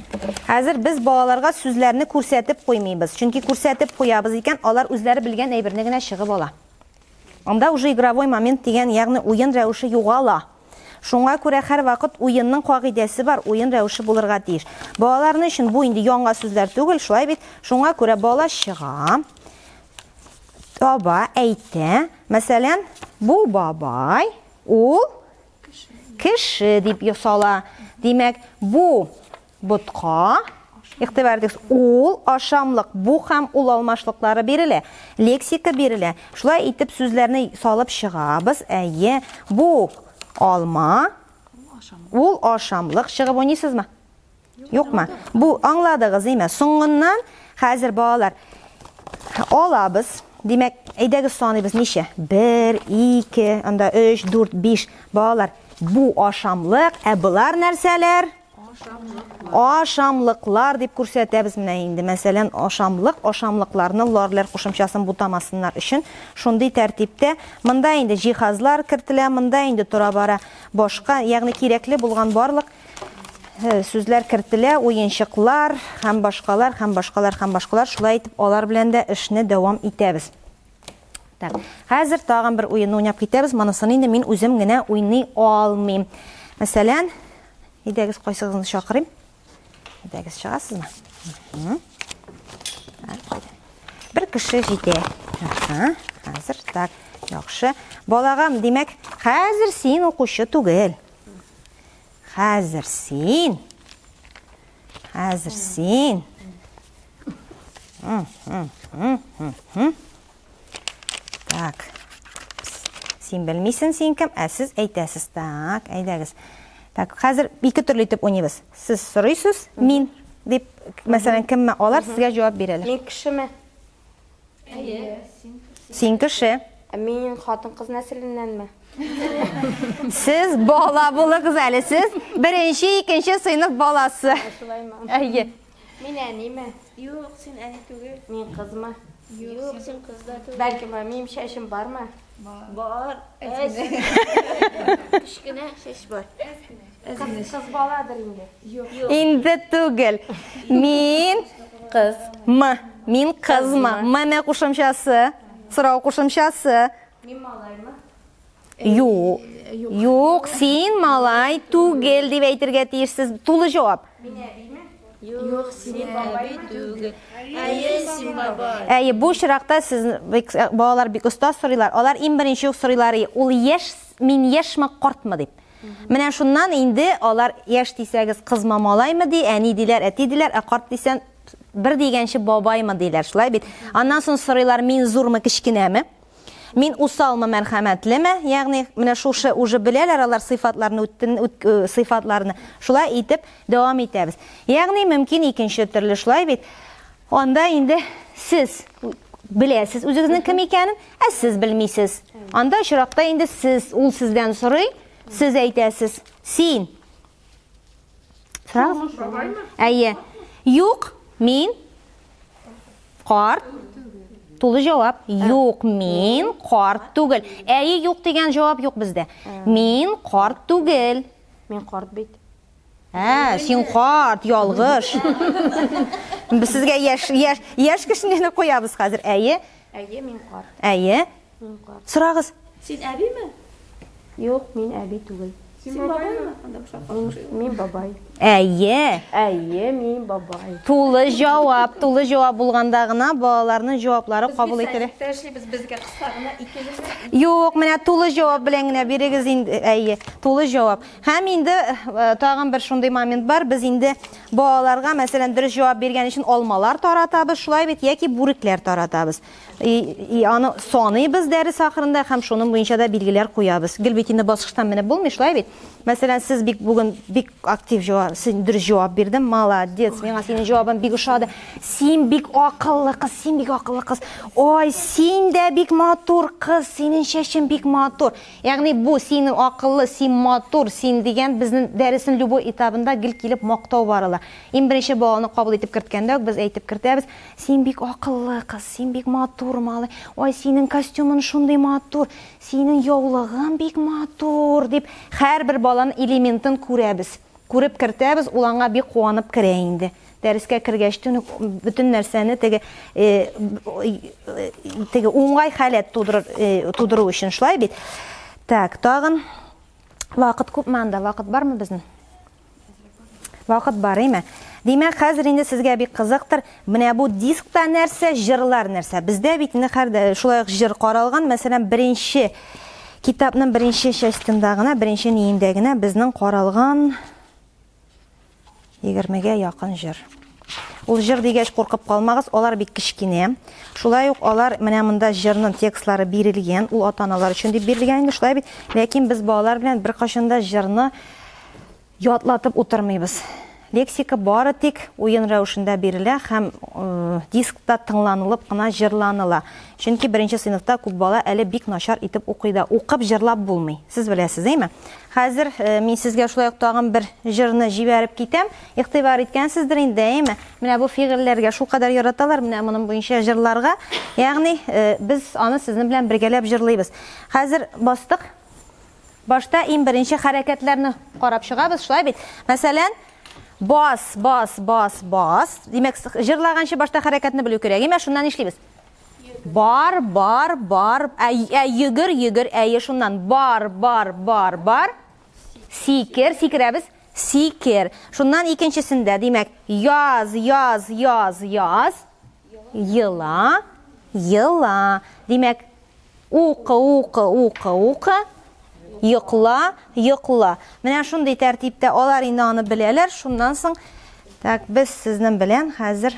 Хәзер без балаларга сүзләрне күрсәтеп куймыйбыз. Чөнки күрсәтеп куябыз икән, алар үзләре белгән әйберне генә чыгып ала. Анда уже игровой момент дигән, ягъни уен рәвеше югала. Шуңа күрә һәрвакыт уенның кагыйдәсе бар, уен рәвеше булырга тиеш. Балаларны өчен бу инде яңа сүзләр түгел, шулай бит? Шуңа күрә бала чыга, таба, әйтә. Мәсәлән, бу бабай, ул кеше дип ясала. Димәк, бу Ботка. Игътибар итегез, ул, ашамлык, бу һәм ул алмашлыклары бирелә. Лексика бирелә. Шулай итеп сүзләрне салып чыгабыз. Әйе, бу алма, ул ашамлык. Чыгып уйныйсызмы? Юкмы? Бу аңладыгыз, әйме? Соңыннан хәзер балалар алабыз. Димәк, әйдәгез саныйбыз ничә? 1, 2, анда 3, 4, 5. Балалар, бу ашамлык, ә болар нәрсәләр? Ашамлыклар дип күрсәтәбез менә инде. Мәсәлән, ашамлык, ашамлыкларны ларлар кушымчасын бутамасыннар өчен шундый тәртиптә монда инде җиһазлар кертелә, монда инде тора-бара башка, ягъни кирәкле булган барлык э, сүзләр кертелә, уенчыклар һәм башкалар, һәм башкалар, һәм башкалар. Шулай итеп, алар белән дә эшне дәвам итәбез. Так, хәзер тагын бер уенны уйнап китәбез. Монысын инде мин үзем генә уйный алмыйм. Мәсәлән, әйдәгез кайсыгызны чакырыйм? Әйдәгез чыгасызмы? Бер кеше җитә. Ага, хәзер так, яхшы. Балагам, димәк, хәзер син укучы түгел. Хәзер син. Хәзер син. Так. Син белмисең, син кем, ә сез әйтәсез. Так, әйдәгез. Так, хәзер ике төрле итеп уйныйбыз. Сез сорыйсыз, мин дип, мәсәлән, кемме, алар сезгә җавап бирәләр. Мин кешеме? Әйе. Син кеше. Ә мин хатын-кыз нәселеннәнме? Сез бала булыгыз әле, сез беренче, икенче сыйныф баласы. Шулаймы? Әйе. Мин әниме? Юк, син әни түгел. Мин кызмы? Юк, син кыз да түгел. Бәлки, минем чәчем бармы? Бар. Әз. Кечкенә чәч бар. Кыз, кыз баладыр инде. Юк. Инде түгел. Мин кыз. М. Мин кызмы? М кушымчасы. Сорау кушымчасы. Мин малаймы? Юк. Юк, син малай түгел дип әйтергә тиешсез. Тулы җавап. Мин әбиме? Юк, син әби түгел. Әйе, син бабай. Әйе, бу очракта сез бик, балалар бик оста сорыйлар. Алар иң беренче үк сорыйлар, ул яшь, мин яшьме, картмы дип. Менә шуннан инде алар яшь дисәгез, кызмы, малаймы ди, әни диләр, әти диләр, ә карт дисәң, бер дигәнче бабаймы диләр, шулай бит. Аннан соң сорыйлар, мин зурмы, кечкенәме? Мин усалмы, мәрхәмәтлеме? Ягъни, менә шушы уже беләләр алар сыйфатларны, үттен, үт, э, сыйфатларны. Шулай итеп дәвам итәбез. Ягъни, мөмкин икенче төрле, шулай бит. Анда инде сез беләсез үзегезнең кем икәнен, ә сез белмисез. Анда очракта инде сез, ул сездән сорый, сез әйтәсез. Син. Сорагыз. Әйе. Юк, мин Карт. Тулы җавап. Юк, мин карт түгел. Әйе, юк дигән җавап юк бездә. Мин карт түгел. Мин карт бит. Ә, син карт, ялгыш. Без сезгә яшь, яшь, яшь кешене куябыз хәзер. Әйе. Әйе, мин карт. Әйе. Мин карт. Сорагыз. Син әбиме? Юк, мин әби түгел. Син бабаймы? Анда башка Мин бабай. Әйе. Әйе, мин бабай. Тулы җавап, тулы җавап булганда гына балаларның җаваплары кабул ителә. Без эшлибез, безгә кыска гына ике җөмлә. Юк, менә тулы җавап белән генә бирегез инде. Әйе, тулы җавап. Һәм инде э, тагын бер шундый момент бар. Без инде балаларга, мәсәлән, дөрес җавап биргән өчен алмалар таратабыз, шулай бит, яки бүрекләр таратабыз. И, и аны саныйбыз дәрес ахырында һәм шуның буенча да билгеләр куябыз. Гел бит инде баскычтан менеп булмый, шулай бит? Мәсәлән, сез бик бүген бик актив җавап, син дөрес җавап бирдең, молодец. Миңа синең җавабың бик ошады. Син бик акыллы кыз, син бик акыллы кыз. Ой, син дә бик матур кыз, синең чәчең бик матур. Ягъни бу син акыллы, син матур, син дигән безнең дәресен любой этабында гел килеп мактау барыла. Иң беренче баланы кабул итеп керткәндә үк без әйтеп кертәбез, Син бик акыллы кыз, син бик матур малай. Ой, синең костюмың шундый матур, синең яулыгың бик матур, дип һәрбер баланың элементын күрәбез. Күреп кертәбез, ул аңа бик куанып керә инде. Дәрескә кергәчтен үк бөтен нәрсәне теге э, теге уңай халәт тудырыр, э, тудыру өчен шулай бит. Так, тагын вакыт күпме анда? Вакыт бармы безнең? Вакыт бар, әйме? Димәк, хәзер инде сезгә бик кызыктыр. Менә бу дискта нәрсә, җырлар нәрсә? Бездә бит инде хәр шулай ук җыр каралган. Мәсәлән, беренче китапның беренче частендә генә, беренче ниендә генә безнең каралган 20-гә якын җыр. Ул җыр дигәч куркып калмагыз, алар бик кечкенә. Шулай ук алар менә монда җырның текстлары бирелгән, ул ата-аналар өчен дип бирелгән инде, шулай бит. Ләкин без балалар белән беркайчан да җырны Ятлатып утырмыйбыз. Лексика бары тик уен рәвешендә бирелә һәм дискта тыңланылып кына җырланыла. Чөнки беренче сыйныфта күп бала әле бик начар итеп укый да. Укып җырлап булмый. Сез беләсез, әйме? Хәзер мин сезгә шулай ук тагын бер җырны җибәреп китәм. Игътибар иткәнсездер инде, әйме? Менә бу фигыльләргә шулкадәр яраталар, менә моның буенча җырларга. Ягъни без аны сезнең белән бергәләп җырлыйбыз. Хәзер бастык. Башта иң беренче хәрәкәтләрне карап чыгабыз, шулай бит? Мәсәлән, бас, бас, бас, бас. Димәк, җырлаганчы башта хәрәкәтне белү кирәк. Имә, шуннан нишлибез? Бар, бар, бар. Ә, ә йөгер, йөгер, әйе, шуннан бар, бар, бар, бар. Сикер, сикерәбез. Сикер. Шуннан икенчесендә, димәк, яз, яз, яз, яз. Ела, ела. Димәк, Укы, укы, укы, укы. Йокла, йокла. Менә шундый тәртиптә алар инде аны беләләр. Шуннан соң, так, без сезнең белән хәзер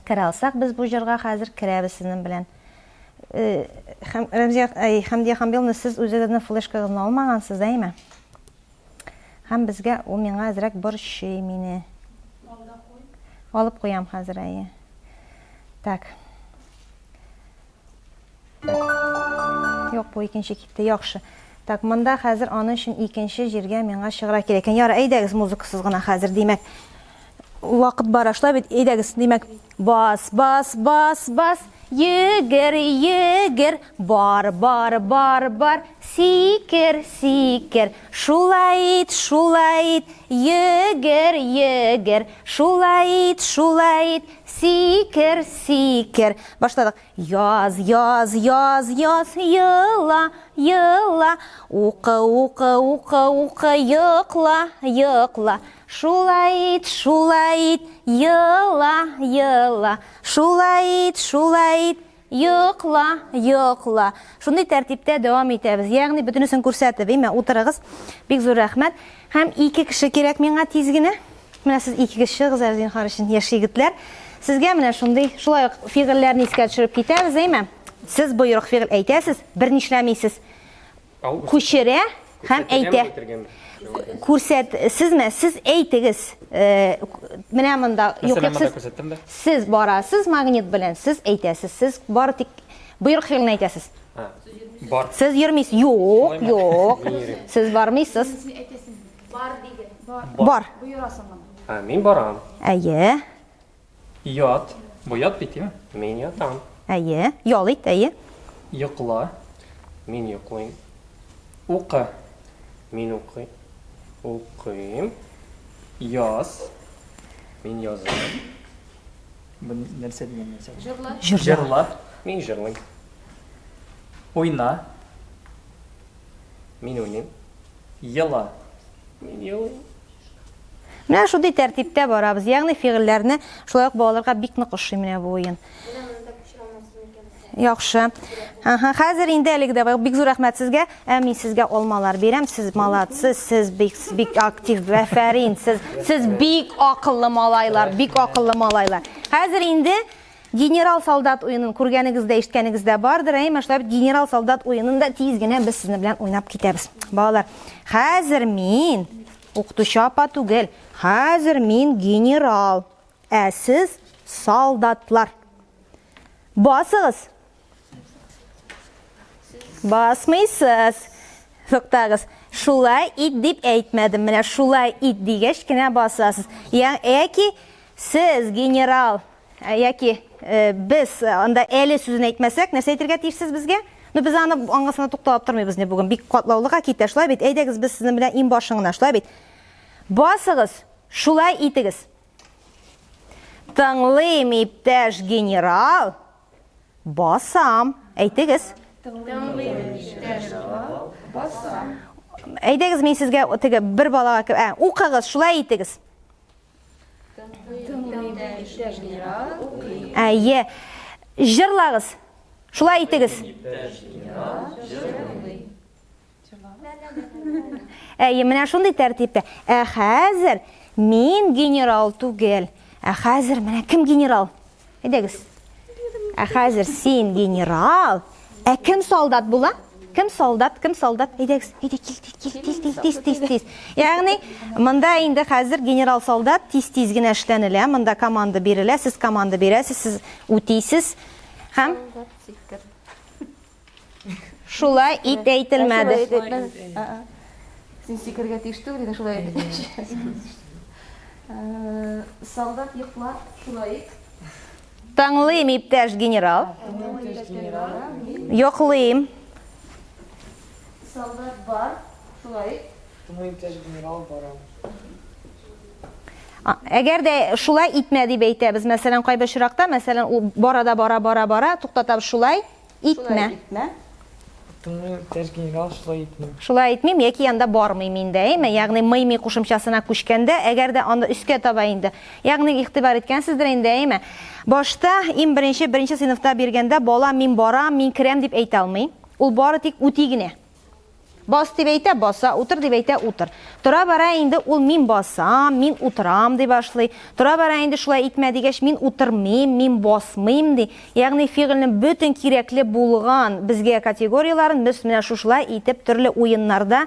керә алсак, без бу җырга хәзер керәбез сезнең белән. Э, Рәмзия, әй, Хәмдия Хамбиловна, сез үзегезнең флешкагызны алмагансыз, әйме? Һәм безгә ул миңа әзрәк борчый мине. Алып куям хәзер, әйе. Так. Юк, бу икенче китте. Яхшы. Так, монда хәзер аның өчен икенче җиргә миңа чыгыра кирәк икән. Ярар, әйдәгез музыкасыз гына хәзер, димәк. Вакыт бара, шулай бит? Әйдәгез, димәк, бас, бас, бас, бас, йөгер, йөгер, бар, бар, бар, бар, Сикер, сикер, шулай ит, шулай ит, йөгер, йөгер, шулай ит, шулай ит, сикер, сикер. Башладык. Яз, яз, яз, яз, ела, ела, укы, укы, укы, укы, йокла, йокла. Шулай ит, шулай ит, ела, ела, шулай ит, шулай ит, Йокла, йокла. Шундый тәртиптә дәвам итәбез. Ягъни бөтенесен күрсәтеп, әйме, утырыгыз. Бик зур рәхмәт. Һәм ике кеше кирәк миңа тиз генә. Менә сез икегез чыгыгыз әле зинһар өчен, яшь егетләр. Сезгә менә шундый, шулай ук фигыльләрне искә төшереп китәбез, әйме? Сез боерык фигыль әйтәсез, бернишләмисез. Күчерә һәм әйтә. Күрсәт, сезме? Сез әйтегез. Э, менә монда юк, юк, сез, сез барасыз магнит белән, сез әйтәсез. Сез бары тик боерык фигылен әйтәсез. Бар. Сез йөрмисез. Юк, юк. Сез бармыйсыз. Бар диген. Бар. Боерасың гына. Ә, мин барам. Әйе. Ят. Бу ят бит, димме? Мин ятам. Әйе. Ял ит, әйе. Йокла. Мин йоклыйм. Укы. Мин укый. Укыйм. Яз. Мин язам. Бу нәрсә дигән нәрсә? Җырла. Җырла. Җырла. Мин җырлыйм. Уйна. Мин уйныйм. Ела. Мин елыйм. Менә шундый тәртиптә барабыз. Ягъни фигыльләрне шулай ук балаларга бик нык ошый менә бу уен. Яхшы. Ага, хәзер инде әлеге дә бик зур рәхмәт сезгә. Ә мин сезгә алмалар бирәм. Сез молодцы, сез бик бик актив, афәрин. Сез сез бик акыллы малайлар, бик акыллы малайлар. Хәзер инде Генерал солдат уенын күргәнегез дә, ишеткәнегез дә бардыр, әйме, шулай бит генерал солдат уенын да тиз генә без сезне белән уйнап китәбез. Балалар, хәзер мин укытучы апа түгел, хәзер мин генерал, ә сез солдатлар. Басыгыз. Басмыйсыз. Туктагыз. Шулай ит дип әйтмәдем. Менә шулай ит дигәч кенә басасыз. Яки сез генерал Ә, яки э, без э, анда әле сүзен әйтмәсәк, нәрсә әйтергә тиешсез безгә? Ну, без аны аңгасына тукталып тормыйбыз не бүген. Бик катлаулыга китә, шулай бит? Әйдәгез, без сезнең белән иң башын гына, шулай бит? Басыгыз, шулай итегез. Тыңлыйм, иптәш генерал. Басам. Әйтегез. Тыңлыйм, иптәш генерал. Басам. Әйдәгез, мин сезгә теге бер балага, ә, укыгыз, шулай итегез. Әйе. Җырлагыз. Шулай итегез. Әйе, менә шундый тәртиптә. Ә хәзер мин генерал түгел. Ә хәзер менә кем генерал? Әйдәгез. Ә хәзер син генерал. Ә кем солдат була? Кем солдат? Кем солдат? Әйдәгез. Әйдә, кил, кил, тиз, тиз, тиз, тиз, тиз. Ягъни, монда инде хәзер генерал солдат тиз-тиз генә эшләнелә. Монда команда бирелә, сез команда бирәсез, сез үтисез. Һәм Шулай ит әйтелмәде. Син сикергә тиеш түгел идең, шулай ит. Солдат йокла, шулай ит. Тыңлыйм, иптәш генерал. Йоклыйм. Солдат бар, шулай ит. Тыңлыйм, иптәш генерал, барам. Әгәр дә шулай итмә дип әйтәбез, мәсәлән, кайбер очракта, мәсәлән, ул бара да бара, бара, бара, туктатабыз шулай итмә. Шулай итмә. Тыңлыйм, иптәш генерал, шулай итмим. Шулай итмим яки анда бармыйм инде, әйме? Ягъни мыйми кушымчасына күчкәндә, әгәр дә анда өскә таба инде. Ягъни игътибар иткәнсездер инде, әйме? Башта иң беренче, беренче сыйныфта биргәндә бала мин барам, мин керәм дип әйтә алмый. Ул бары тик үти генә. Бас дип әйтә, баса, утыр дип әйтә, утыр. Тора-бара инде ул мин басам, мин утырам ди башлый. Тора-бара инде шулай итмә дигәч, мин утырмыйм, мин басмыйм ди. Ягъни фигыльнең бөтен кирәкле булган безгә категорияләрен без менә шушылай итеп төрле уеннарда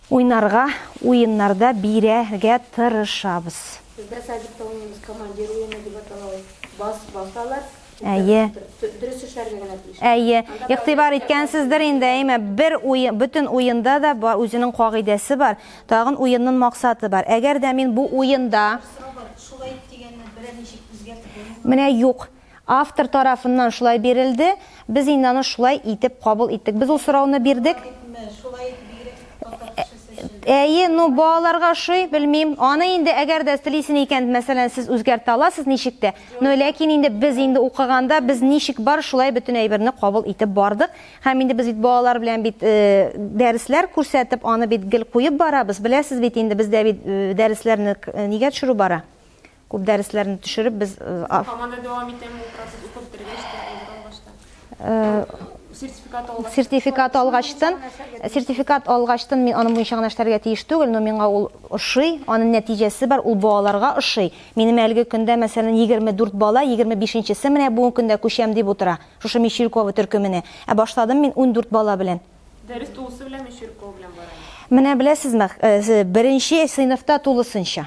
уйнарга, уеннарда бирергә тырышабыз. Бездә садикта уйныйбыз, командир уены дип атала ул. Бас, басалар. Әйе. Дөрес эшләргә генә тиеш. Әйе. Игътибар иткәнсездер инде, әйме, бер уен, бөтен уенда да бар, үзенең кагыйдәсе бар, тагын уенның максаты бар. Әгәр дә мин бу уенда Шулай дигәнне берәр ничек үзгәртеп булмыймы? Менә юк. Автор тарафыннан шулай бирелде, без инде аны шулай итеп кабул иттек. Без ул сорауны бирдек. Шулай итеп бигрәк татар кешесе өчен. Әйе, ну балаларга ошый, белмим. Аны инде әгәр дә телисен икән, мәсәлән, сез үзгәртә аласыз ничек тә. Но ләкин инде без инде укыганда без ничек бар, шулай бөтен әйберне кабул итеп бардык. Һәм инде без бит балалар белән бит дәресләр күрсәтеп, аны бит гел куеп барабыз. Беләсез бит инде бездә бит дәресләрне нигә төшерү бара? Күп дәресләрне төшереп без Һаман да дәвам итәме ул процесс укып бетергәч тә, әйбер алгач та? Сертификат алгач. Сертификат алгачтын, сертификат алгачтын мин аның буенча гына эшләргә тиеш түгел, но миңа ул ошый, аның нәтиҗәсе бар, ул балаларга ошый. Минем әлеге көндә, мәсәлән, 24 бала, 25 нчесе менә бүгенге көндә күчәм дип утыра, шушы Мещерякова төркеменә. Ә башладым мин 14 бала белән. Дәрес тулысы белән Мещерякова белән бара инде. Менә беләсезме, беренче сыйныфта тулысынча.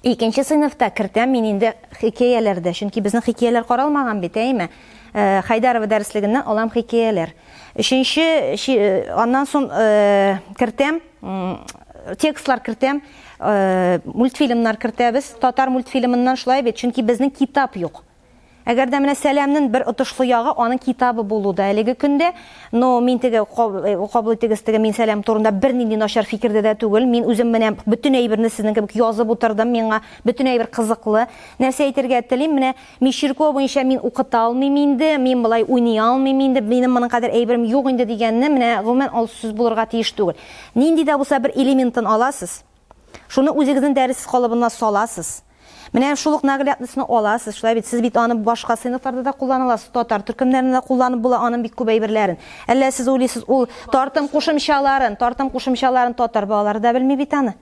Икенче сыйныфта кертәм мин инде хикәяләр дә, чөнки безнең хикәяләр каралмаган бит, әйеме? Э, Хайдарова дәреслегеннән алам хикәяләр. Өченче, э, аннан соң э, кертәм, текстлар кертәм, мультфильмнар кертәбез, татар мультфильмыннан шулай бит, чөнки безнең китап юк. Әгәр дә менә Сәламнен бер отышлы ягы аның китабы булуда әлеге көндә, но мин теге кабул итегез теге мин Сәлам турында бернинди начар фикердә дә түгел. Мин үзем менә бөтен әйберне сезнең кебек язып утырдым, миңа бөтен әйбер кызыклы. Нәрсә әйтергә телим, менә Мещерякова буенча мин укыта алмыйм инде, мин болай уйный алмыйм инде, минем моның кадәр әйберем юк инде дигәнне менә гомумән ул сүз булырга тиеш түгел. Нинди дә булса бер элементын аласыз. Шуны үзегезнең дәрес калыбына саласыз. Менә шул ук наглядностьны аласыз, шулай бит, сез бит аны башка сыйныфларда да куллана аласыз, татар төркемнәрендә дә кулланып була аның бик күп әйберләрен. Әллә сез уйлыйсыз, ул тартым кушымчаларын, тартым кушымчаларын татар балалары да белми бит аны.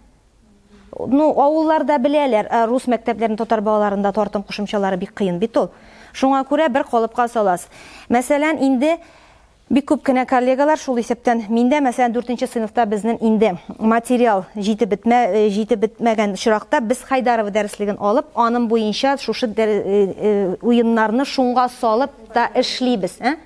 Ну, авылларда беләләр, ә рус мәктәпләрендә татар балаларында тартым кушымчалары бик кыен бит ул. Шуңа күрә бер калыпка саласыз. Мәсәлән, инде Бик күп кенә коллегалар, шул исәптән мин дә, мәсәлән, дүртенче сыйныфта безнең инде материал җитеп бетмә, җитеп бетмәгән очракта без Хайдарова дәреслеген алып, аның буенча шушы уеннарны шуңа салып та эшлибез. Ә?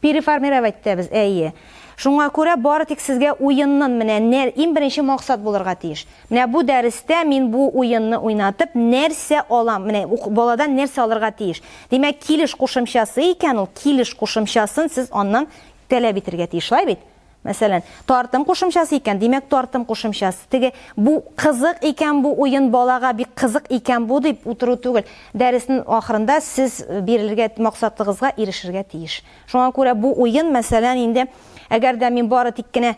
Переформировать итәбез, әйе. Шуңа күрә бары тик сезгә уеннын менә иң беренче максат булырга тиеш. Менә бу дәрестә мин бу уенны уйнатып, нәрсә алам? Менә баладан нәрсә алырга тиеш? Димәк, килеш кушымчасы икән ул, килеш кушымчасын сез аннан таләп итергә тиеш, шулай бит? Мәсәлән, тартым кушымчасы икән, димәк, тартым кушымчасы. Теге бу кызык икән бу уен балага бик кызык икән бу дип утыру түгел. Дәреснең ахырында сез бирелергә максатыгызга ирешергә тиеш. Шуңа күрә бу уен, мәсәлән, инде әгәр дә мин бары тик кенә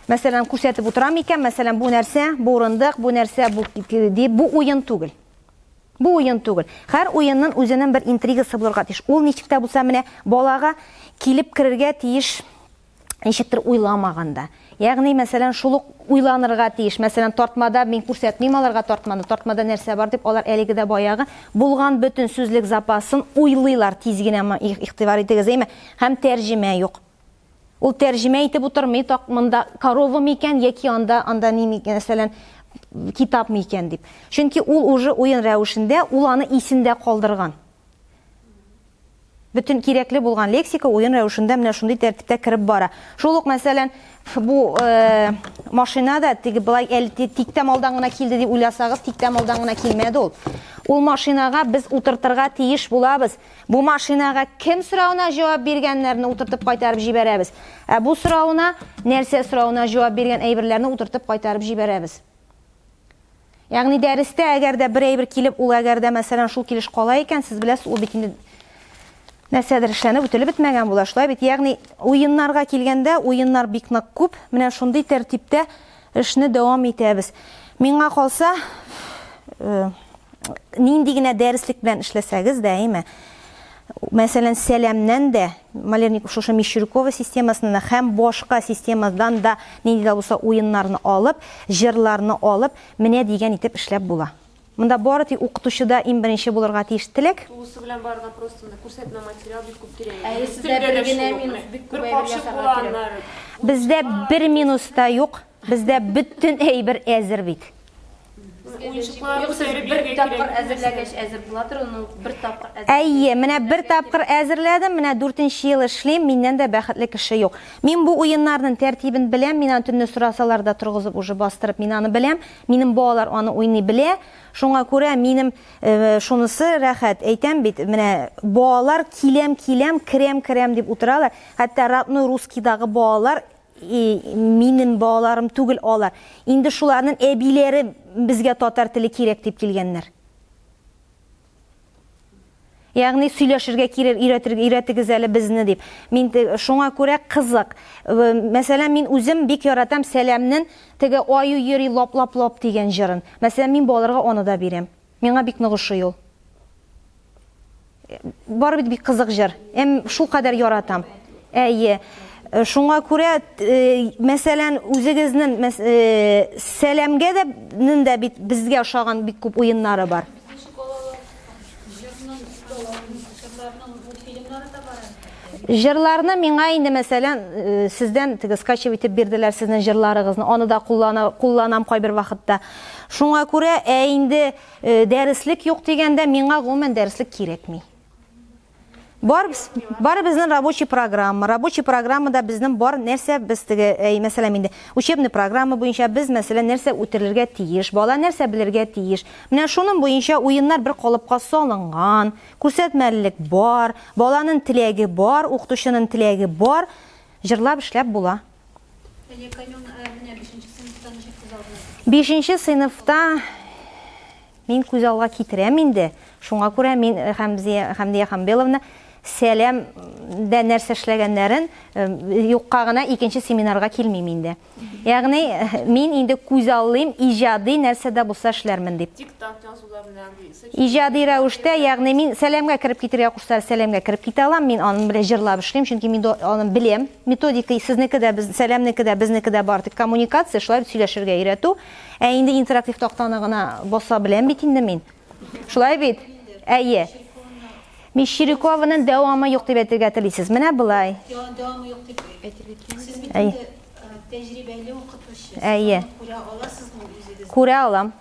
Мәсәлән, күрсәтеп утырам икән, мәсәлән, бу нәрсә, бу урындык, бу нәрсә, бу дип, бу уен түгел. Бу уен түгел. Һәр уенның үзенең бер интригасы булырга тиеш. Ул ничек тә булса менә балага килеп керергә тиеш ничектер уйламаганда. Ягъни, мәсәлән, шул ук уйланырга тиеш. Мәсәлән, тартмада мин күрсәтмим аларга тартманы, тартмада нәрсә бар дип, алар әлеге дә баягы булган бөтен сүзлек запасын уйлыйлар тиз генә, игътибар итегез, әйме? Һәм тәрҗемә юк. Ул тәрҗемә итеп утырмый, так монда корова микән яки анда анда ни микән, мәсәлән, китап микән дип. Чөнки ул уже уен рәвешендә, ул аны исендә калдырган. Бөтен кирәкле булган лексика уен рәвешендә менә шундый тәртиптә кереп бара. Шул ук, мәсәлән, бу э, машина да теге былай әле тиктәм алдан гына килде дип уйласагыз, тиктәм алдан гына килмәде ул. Ул машинага без утыртырга тиеш булабыз. Бу машинага кем соравына җавап биргәннәрне утыртып кайтарып җибәрәбез. Ә бу соравына, нәрсә соравына җавап биргән әйберләрне утыртып кайтарып җибәрәбез. Ягъни дәрестә әгәр дә бер әйбер килеп, ул әгәр дә мәсәлән шул килеш кала икән, сез беләсез, ул бит инде нәрсәдер эшләнеп үтелеп бетмәгән була, шулай бит. Ягъни уеннарга килгәндә, уеннар бик нык күп. Менә шундый тәртиптә эшне дәвам итәбез. Миңа калса, э, Нинди генә дәреслек белән эшләсәгез дә, әйме, мәсәлән, Сәламнән дә, Малерник шушы Мещерякова системасыннан да һәм башка системадан да нинди дә булса уеннарны алып, җырларны алып, менә дигән итеп эшләп була. Монда бары тик укытучыда иң беренче булырга тиеш теләк. Тулысы белән барырга просто монда күрсәтмә материал бик күп кирәк. Әйе, сездә бер генә минус, бик күп әйбер ясарга кирәк. Бездә бер минус та юк, бездә бөтен әйбер әзер бит. Уенчыклар Юк, сез күтәреп бер йөрергә тапкыр кирәк. әзерләгәч әзер буладыр, аны бер тапкыр әзерләгәч. Әйе, менә бер тапкыр әзерләдем, менә дүртенче ел эшлим, миннән дә бәхетле кеше юк. Мин бу уеннарның тәртибен беләм, мин аны төнне сорасалар да торгызып уже бастырып мин аны беләм. Минем балалар аны уйный белә. Шуңа күрә минем шунысы рәхәт, әйтәм бит, менә балалар киләм, киләм, керәм, керәм дип утыралар. Хәтта родной русскийдагы балалар И, минем балаларым түгел алар. Инде шуларнын әбиләре безгә татар теле кирәк дип килгәннәр. Ягъни сөйләшергә кирәк, өйрәтергә, өйрәтегез әле безне дип. Мин шуңа күрә кызык. Мәсәлән, мин үзем бик яратам Сәламнен теге аю йөри лап-лап-лап дигән җырын. Мәсәлән, мин балаларга аны да бирәм. Миңа бик нык ошый ул. Бары бит бик кызык җыр. Эм шул кадәр яратам. Әйе. Э, шуңа күрә, э, мәсәлән, үзегезнең э, сәламгә дә нен дә бит безгә ошаган бик күп уеннары бар. Җырларны миңа инде, мәсәлән, сездән теге скачивать итеп бирделәр сезнең җырларыгызны. Аны да куллана, кулланам кайбер вакытта. Шуңа күрә, ә инде Дәреслек юк дигәндә, миңа гомумән дәреслек кирәкми. Бар, бар безнең рабочий программа. Рабочий программада безнең бар нәрсә без теге, әй, мәсәлән, инде учебный программа буенча без, мәсәлән, нәрсә үтерергә тиеш, бала нәрсә белергә тиеш. Менә шуның буенча уеннар бер калыпка салынган, күрсәтмәлелек бар, баланың теләге бар, укытучының теләге бар, җырлап эшләп була. Бишенче сыйныфта мин күз алга китерәм инде. Шуңа күрә мин э, Хәмзия, Хәмдия Хамбеловна сәлам дә нәрсә эшләгәннәрен э, юкка гына икенче семинарга килмим инде. Ягъни э, мин инде күз аллыйм, иҗади нәрсә дә булса эшләрмен дип. Диктант язулар белән Иҗади рәвештә, ягъни мин сәламгә кереп китергә кушсалар, сәламгә кереп китә алам, мин аның белән җырлап эшлим, чөнки мин аны беләм. Методика сезнеке дә, без, сәламнеке дә, безнеке дә бар, тик коммуникация, шулай бит сөйләшергә өйрәтү. Ә инде интерактив тактаны гына баса беләм бит инде мин. Шулай бит? Әйе. Мещерякованың дәвамы юк дип әйтергә телисез. Менә болай. Дәвамы юк дип әйтергә телим. Сез бит инде тәҗрибәле укытучы. Әйе. Күрә аласызмы үзегез? Күрә алам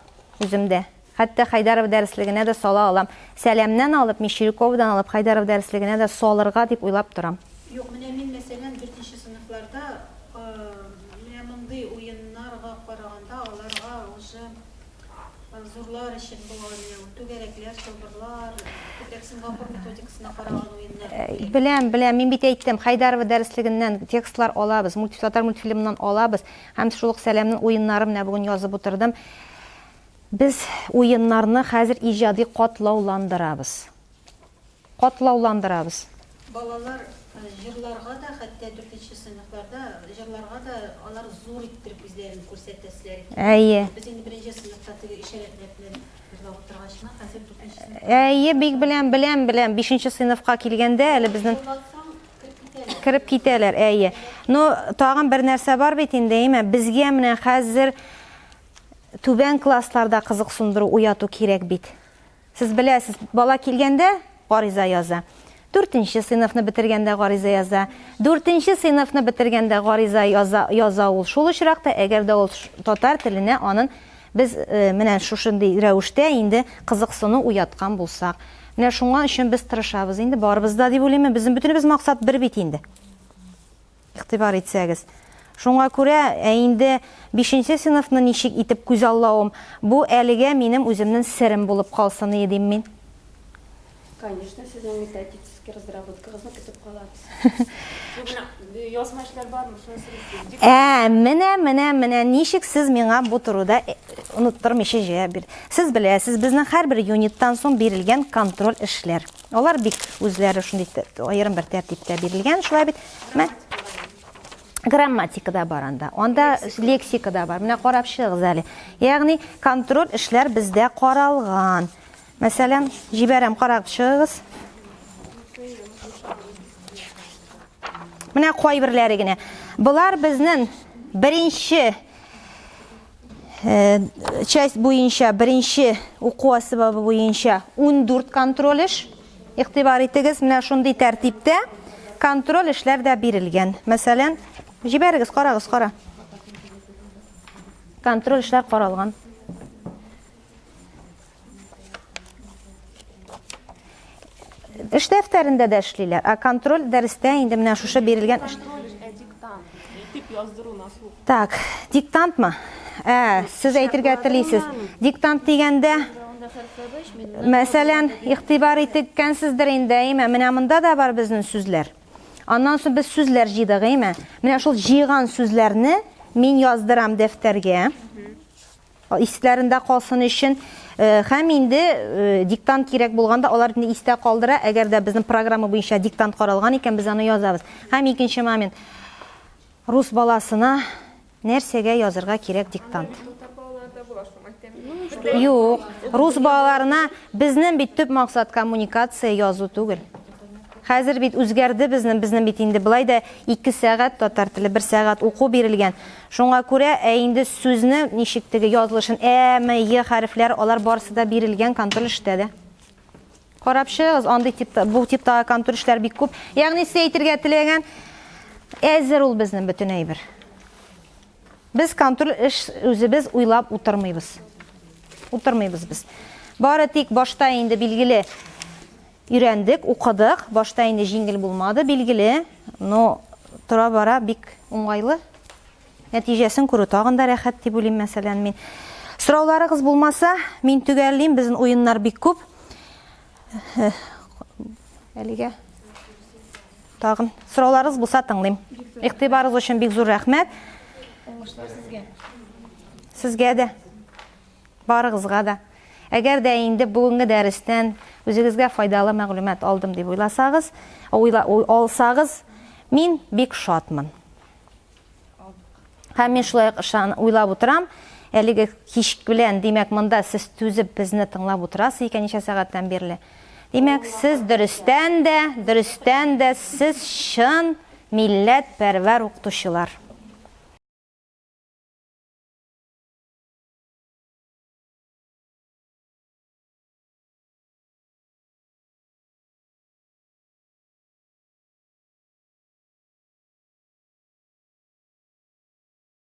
үземдә. Хәтта Хәйдәров дәреслегенә дә сала алам. Сәламнән алып, Мещеряковадан алып, Хәйдәров дәреслегенә дә салырга дип уйлап торам. Юк, менә мин, мәсәлән, дүртенче сыйныфларда менә мондый уеннарга караганда аларга уже зурлар өчен булган менә ул түгәрәкләр, чылбырлар, күбрәк Сингапур методикасына караган уеннар күбрәк. Беләм, беләм. Мин бит әйттем, Хәйдәрова дәреслегеннән текстлар алабыз, татар мультфильмыннан алабыз. Һәм шул ук Сәламнең уеннары менә бүген язып утырдым. Без уеннарны хәзер иҗади катлауландырабыз. Катлауландырабыз. Балалар җырларга да, хәтта дүртенче сыйныфларда җырларга да алар зур иттереп үзләрен күрсәтәселәре килә. Әйе. Без инде беренче сыйныфта теге ишарәтләп белән җырлап утыргач кына, хәзер дүртенче сыйныфта. Әйе, бик беләм, беләм, беләм. Бишенче сыйныфка килгәндә әле безнең. Җырлатсаң, кереп китәләр. Кереп китәләр, әйе. Но тагын бер нәрсә бар бит инде, әйме, безгә менә хәзер Түбән классларда кызыксындыру уяту кирәк бит. Сез беләсез, бала килгәндә гариза яза. Дүртенче сыйныфны бетергәндә гариза яза. Дүртенче сыйныфны бетергәндә гариза яза, яза ул. Шул очракта, әгәр дә ул татар теленә анын без э, менә шушындый рәвештә инде кызыксыну уяткан булсак. Менә шуңа өчен без тырышабыз инде барыбыз да дип уйлыйм. Безнең бөтенебез максат бер бит инде. Игътибар итсәгез. Шуңа күрә, ә инде бишенче сыйныфны ничек итеп күзаллавым, бу әлегә минем үземнен серем булып калсын ие дим мин. Конечно, сезнең методический разработкагызны көтеп калабыз. Бу менә язма эшләр бармы? Шуны сорыйм. Ә, менә, менә, менә ничек сез миңа бу турыда оныттырмыйча җавап бир. Сез беләсез, безнең һәрбер юниттан соң бирелгән контроль эшләр. Алар бик үзләре шундый аерым бер тәртиптә бирелгән, шулай бит. Мә грамматика да бар анда. Анда лексика да бар. Менә карап чыгыгыз әле. Ягъни контроль эшләр бездә каралган. Мәсәлән, җибәрәм, карап чыгыгыз. Менә кайберләре генә. Болар безнең беренче Часть буенча, беренче уку әсбабы буенча 14 контроль эш. Игътибар итегез, менә шундый тәртиптә контроль эшләр дә бирелгән. Мәсәлән, җибәрегез, карагыз, кара. Контроль эшләр каралган. Эш дәфтәрендә дә эшлиләр, ә контроль дәрестә инде менә шушы бирелгән эш. Контроль, ә диктант. Итеп яздыру на слух. Так, диктантмы? Ә, сез әйтергә телисез. Диктант дигәндә, мәсәлән, игътибар иткәнсездер инде, әйме? Менә монда да бар безнең сүзләр. Аннан соң без сүзләр җыйдык, әйме? Менә шул җыйган сүзләрне мин яздырам дәфтәргә. Исләрендә калсын өчен һәм инде диктант кирәк булганда алар инде истә калдыра. Әгәр дә безнең программа буенча диктант каралган икән, без аны язабыз. Һәм икенче момент. Рус баласына нәрсәгә язырга кирәк диктант? Юк, рус балаларына безнең бит төп максат коммуникация язу түгел. Хәзер бит үзгәрде безнең, безнең бит инде болай да 2 сәгать татар теле, 1 сәгать уку бирелгән. Шуңа күрә, ә инде сүзне ничек теге язылышын ә, м, е хәрефләр, алар барысы да бирелгән контроль эштә дә. Карап чыгыгыз, андый типта, бу типтагы контроль эшләр бик күп. Ягъни сез әйтергә теләгән әзер ул безнең бөтен әйбер. Без контроль эш үзебез уйлап утырмыйбыз. Утырмыйбыз без. Бары тик башта инде билгеле Өйрәндек, укыдык. Башта инде җиңел булмады, билгеле, но тора-бара бик уңайлы. Нәтиҗәсен күрү тагын да рәхәт дип уйлыйм, мәсәлән, мин. Сорауларыгыз булмаса, мин төгәллим, безнең уеннар бик күп. Әлегә тагын сорауларыгыз булса тыңлыйм. Игътибарыгыз өчен бик зур рәхмәт. Уңышлар сезгә. Сезгә дә. Барыгызга да. Әгәр дә инде бүгенге дәрестән үзегезгә файдалы мәгълүмат алдым дип уйласагыз, уйла, алсагыз, мин бик шатмын. Һәм мин шулай ук ышан, уйлап утырам, әлеге кич белән, димәк, монда сез түзеп безне тыңлап утырасыз икән ничә сәгатьтән бирле. Димәк, сез дөрестән дә, дөрестән дә сез чын милләтпәрвәр укытучылар.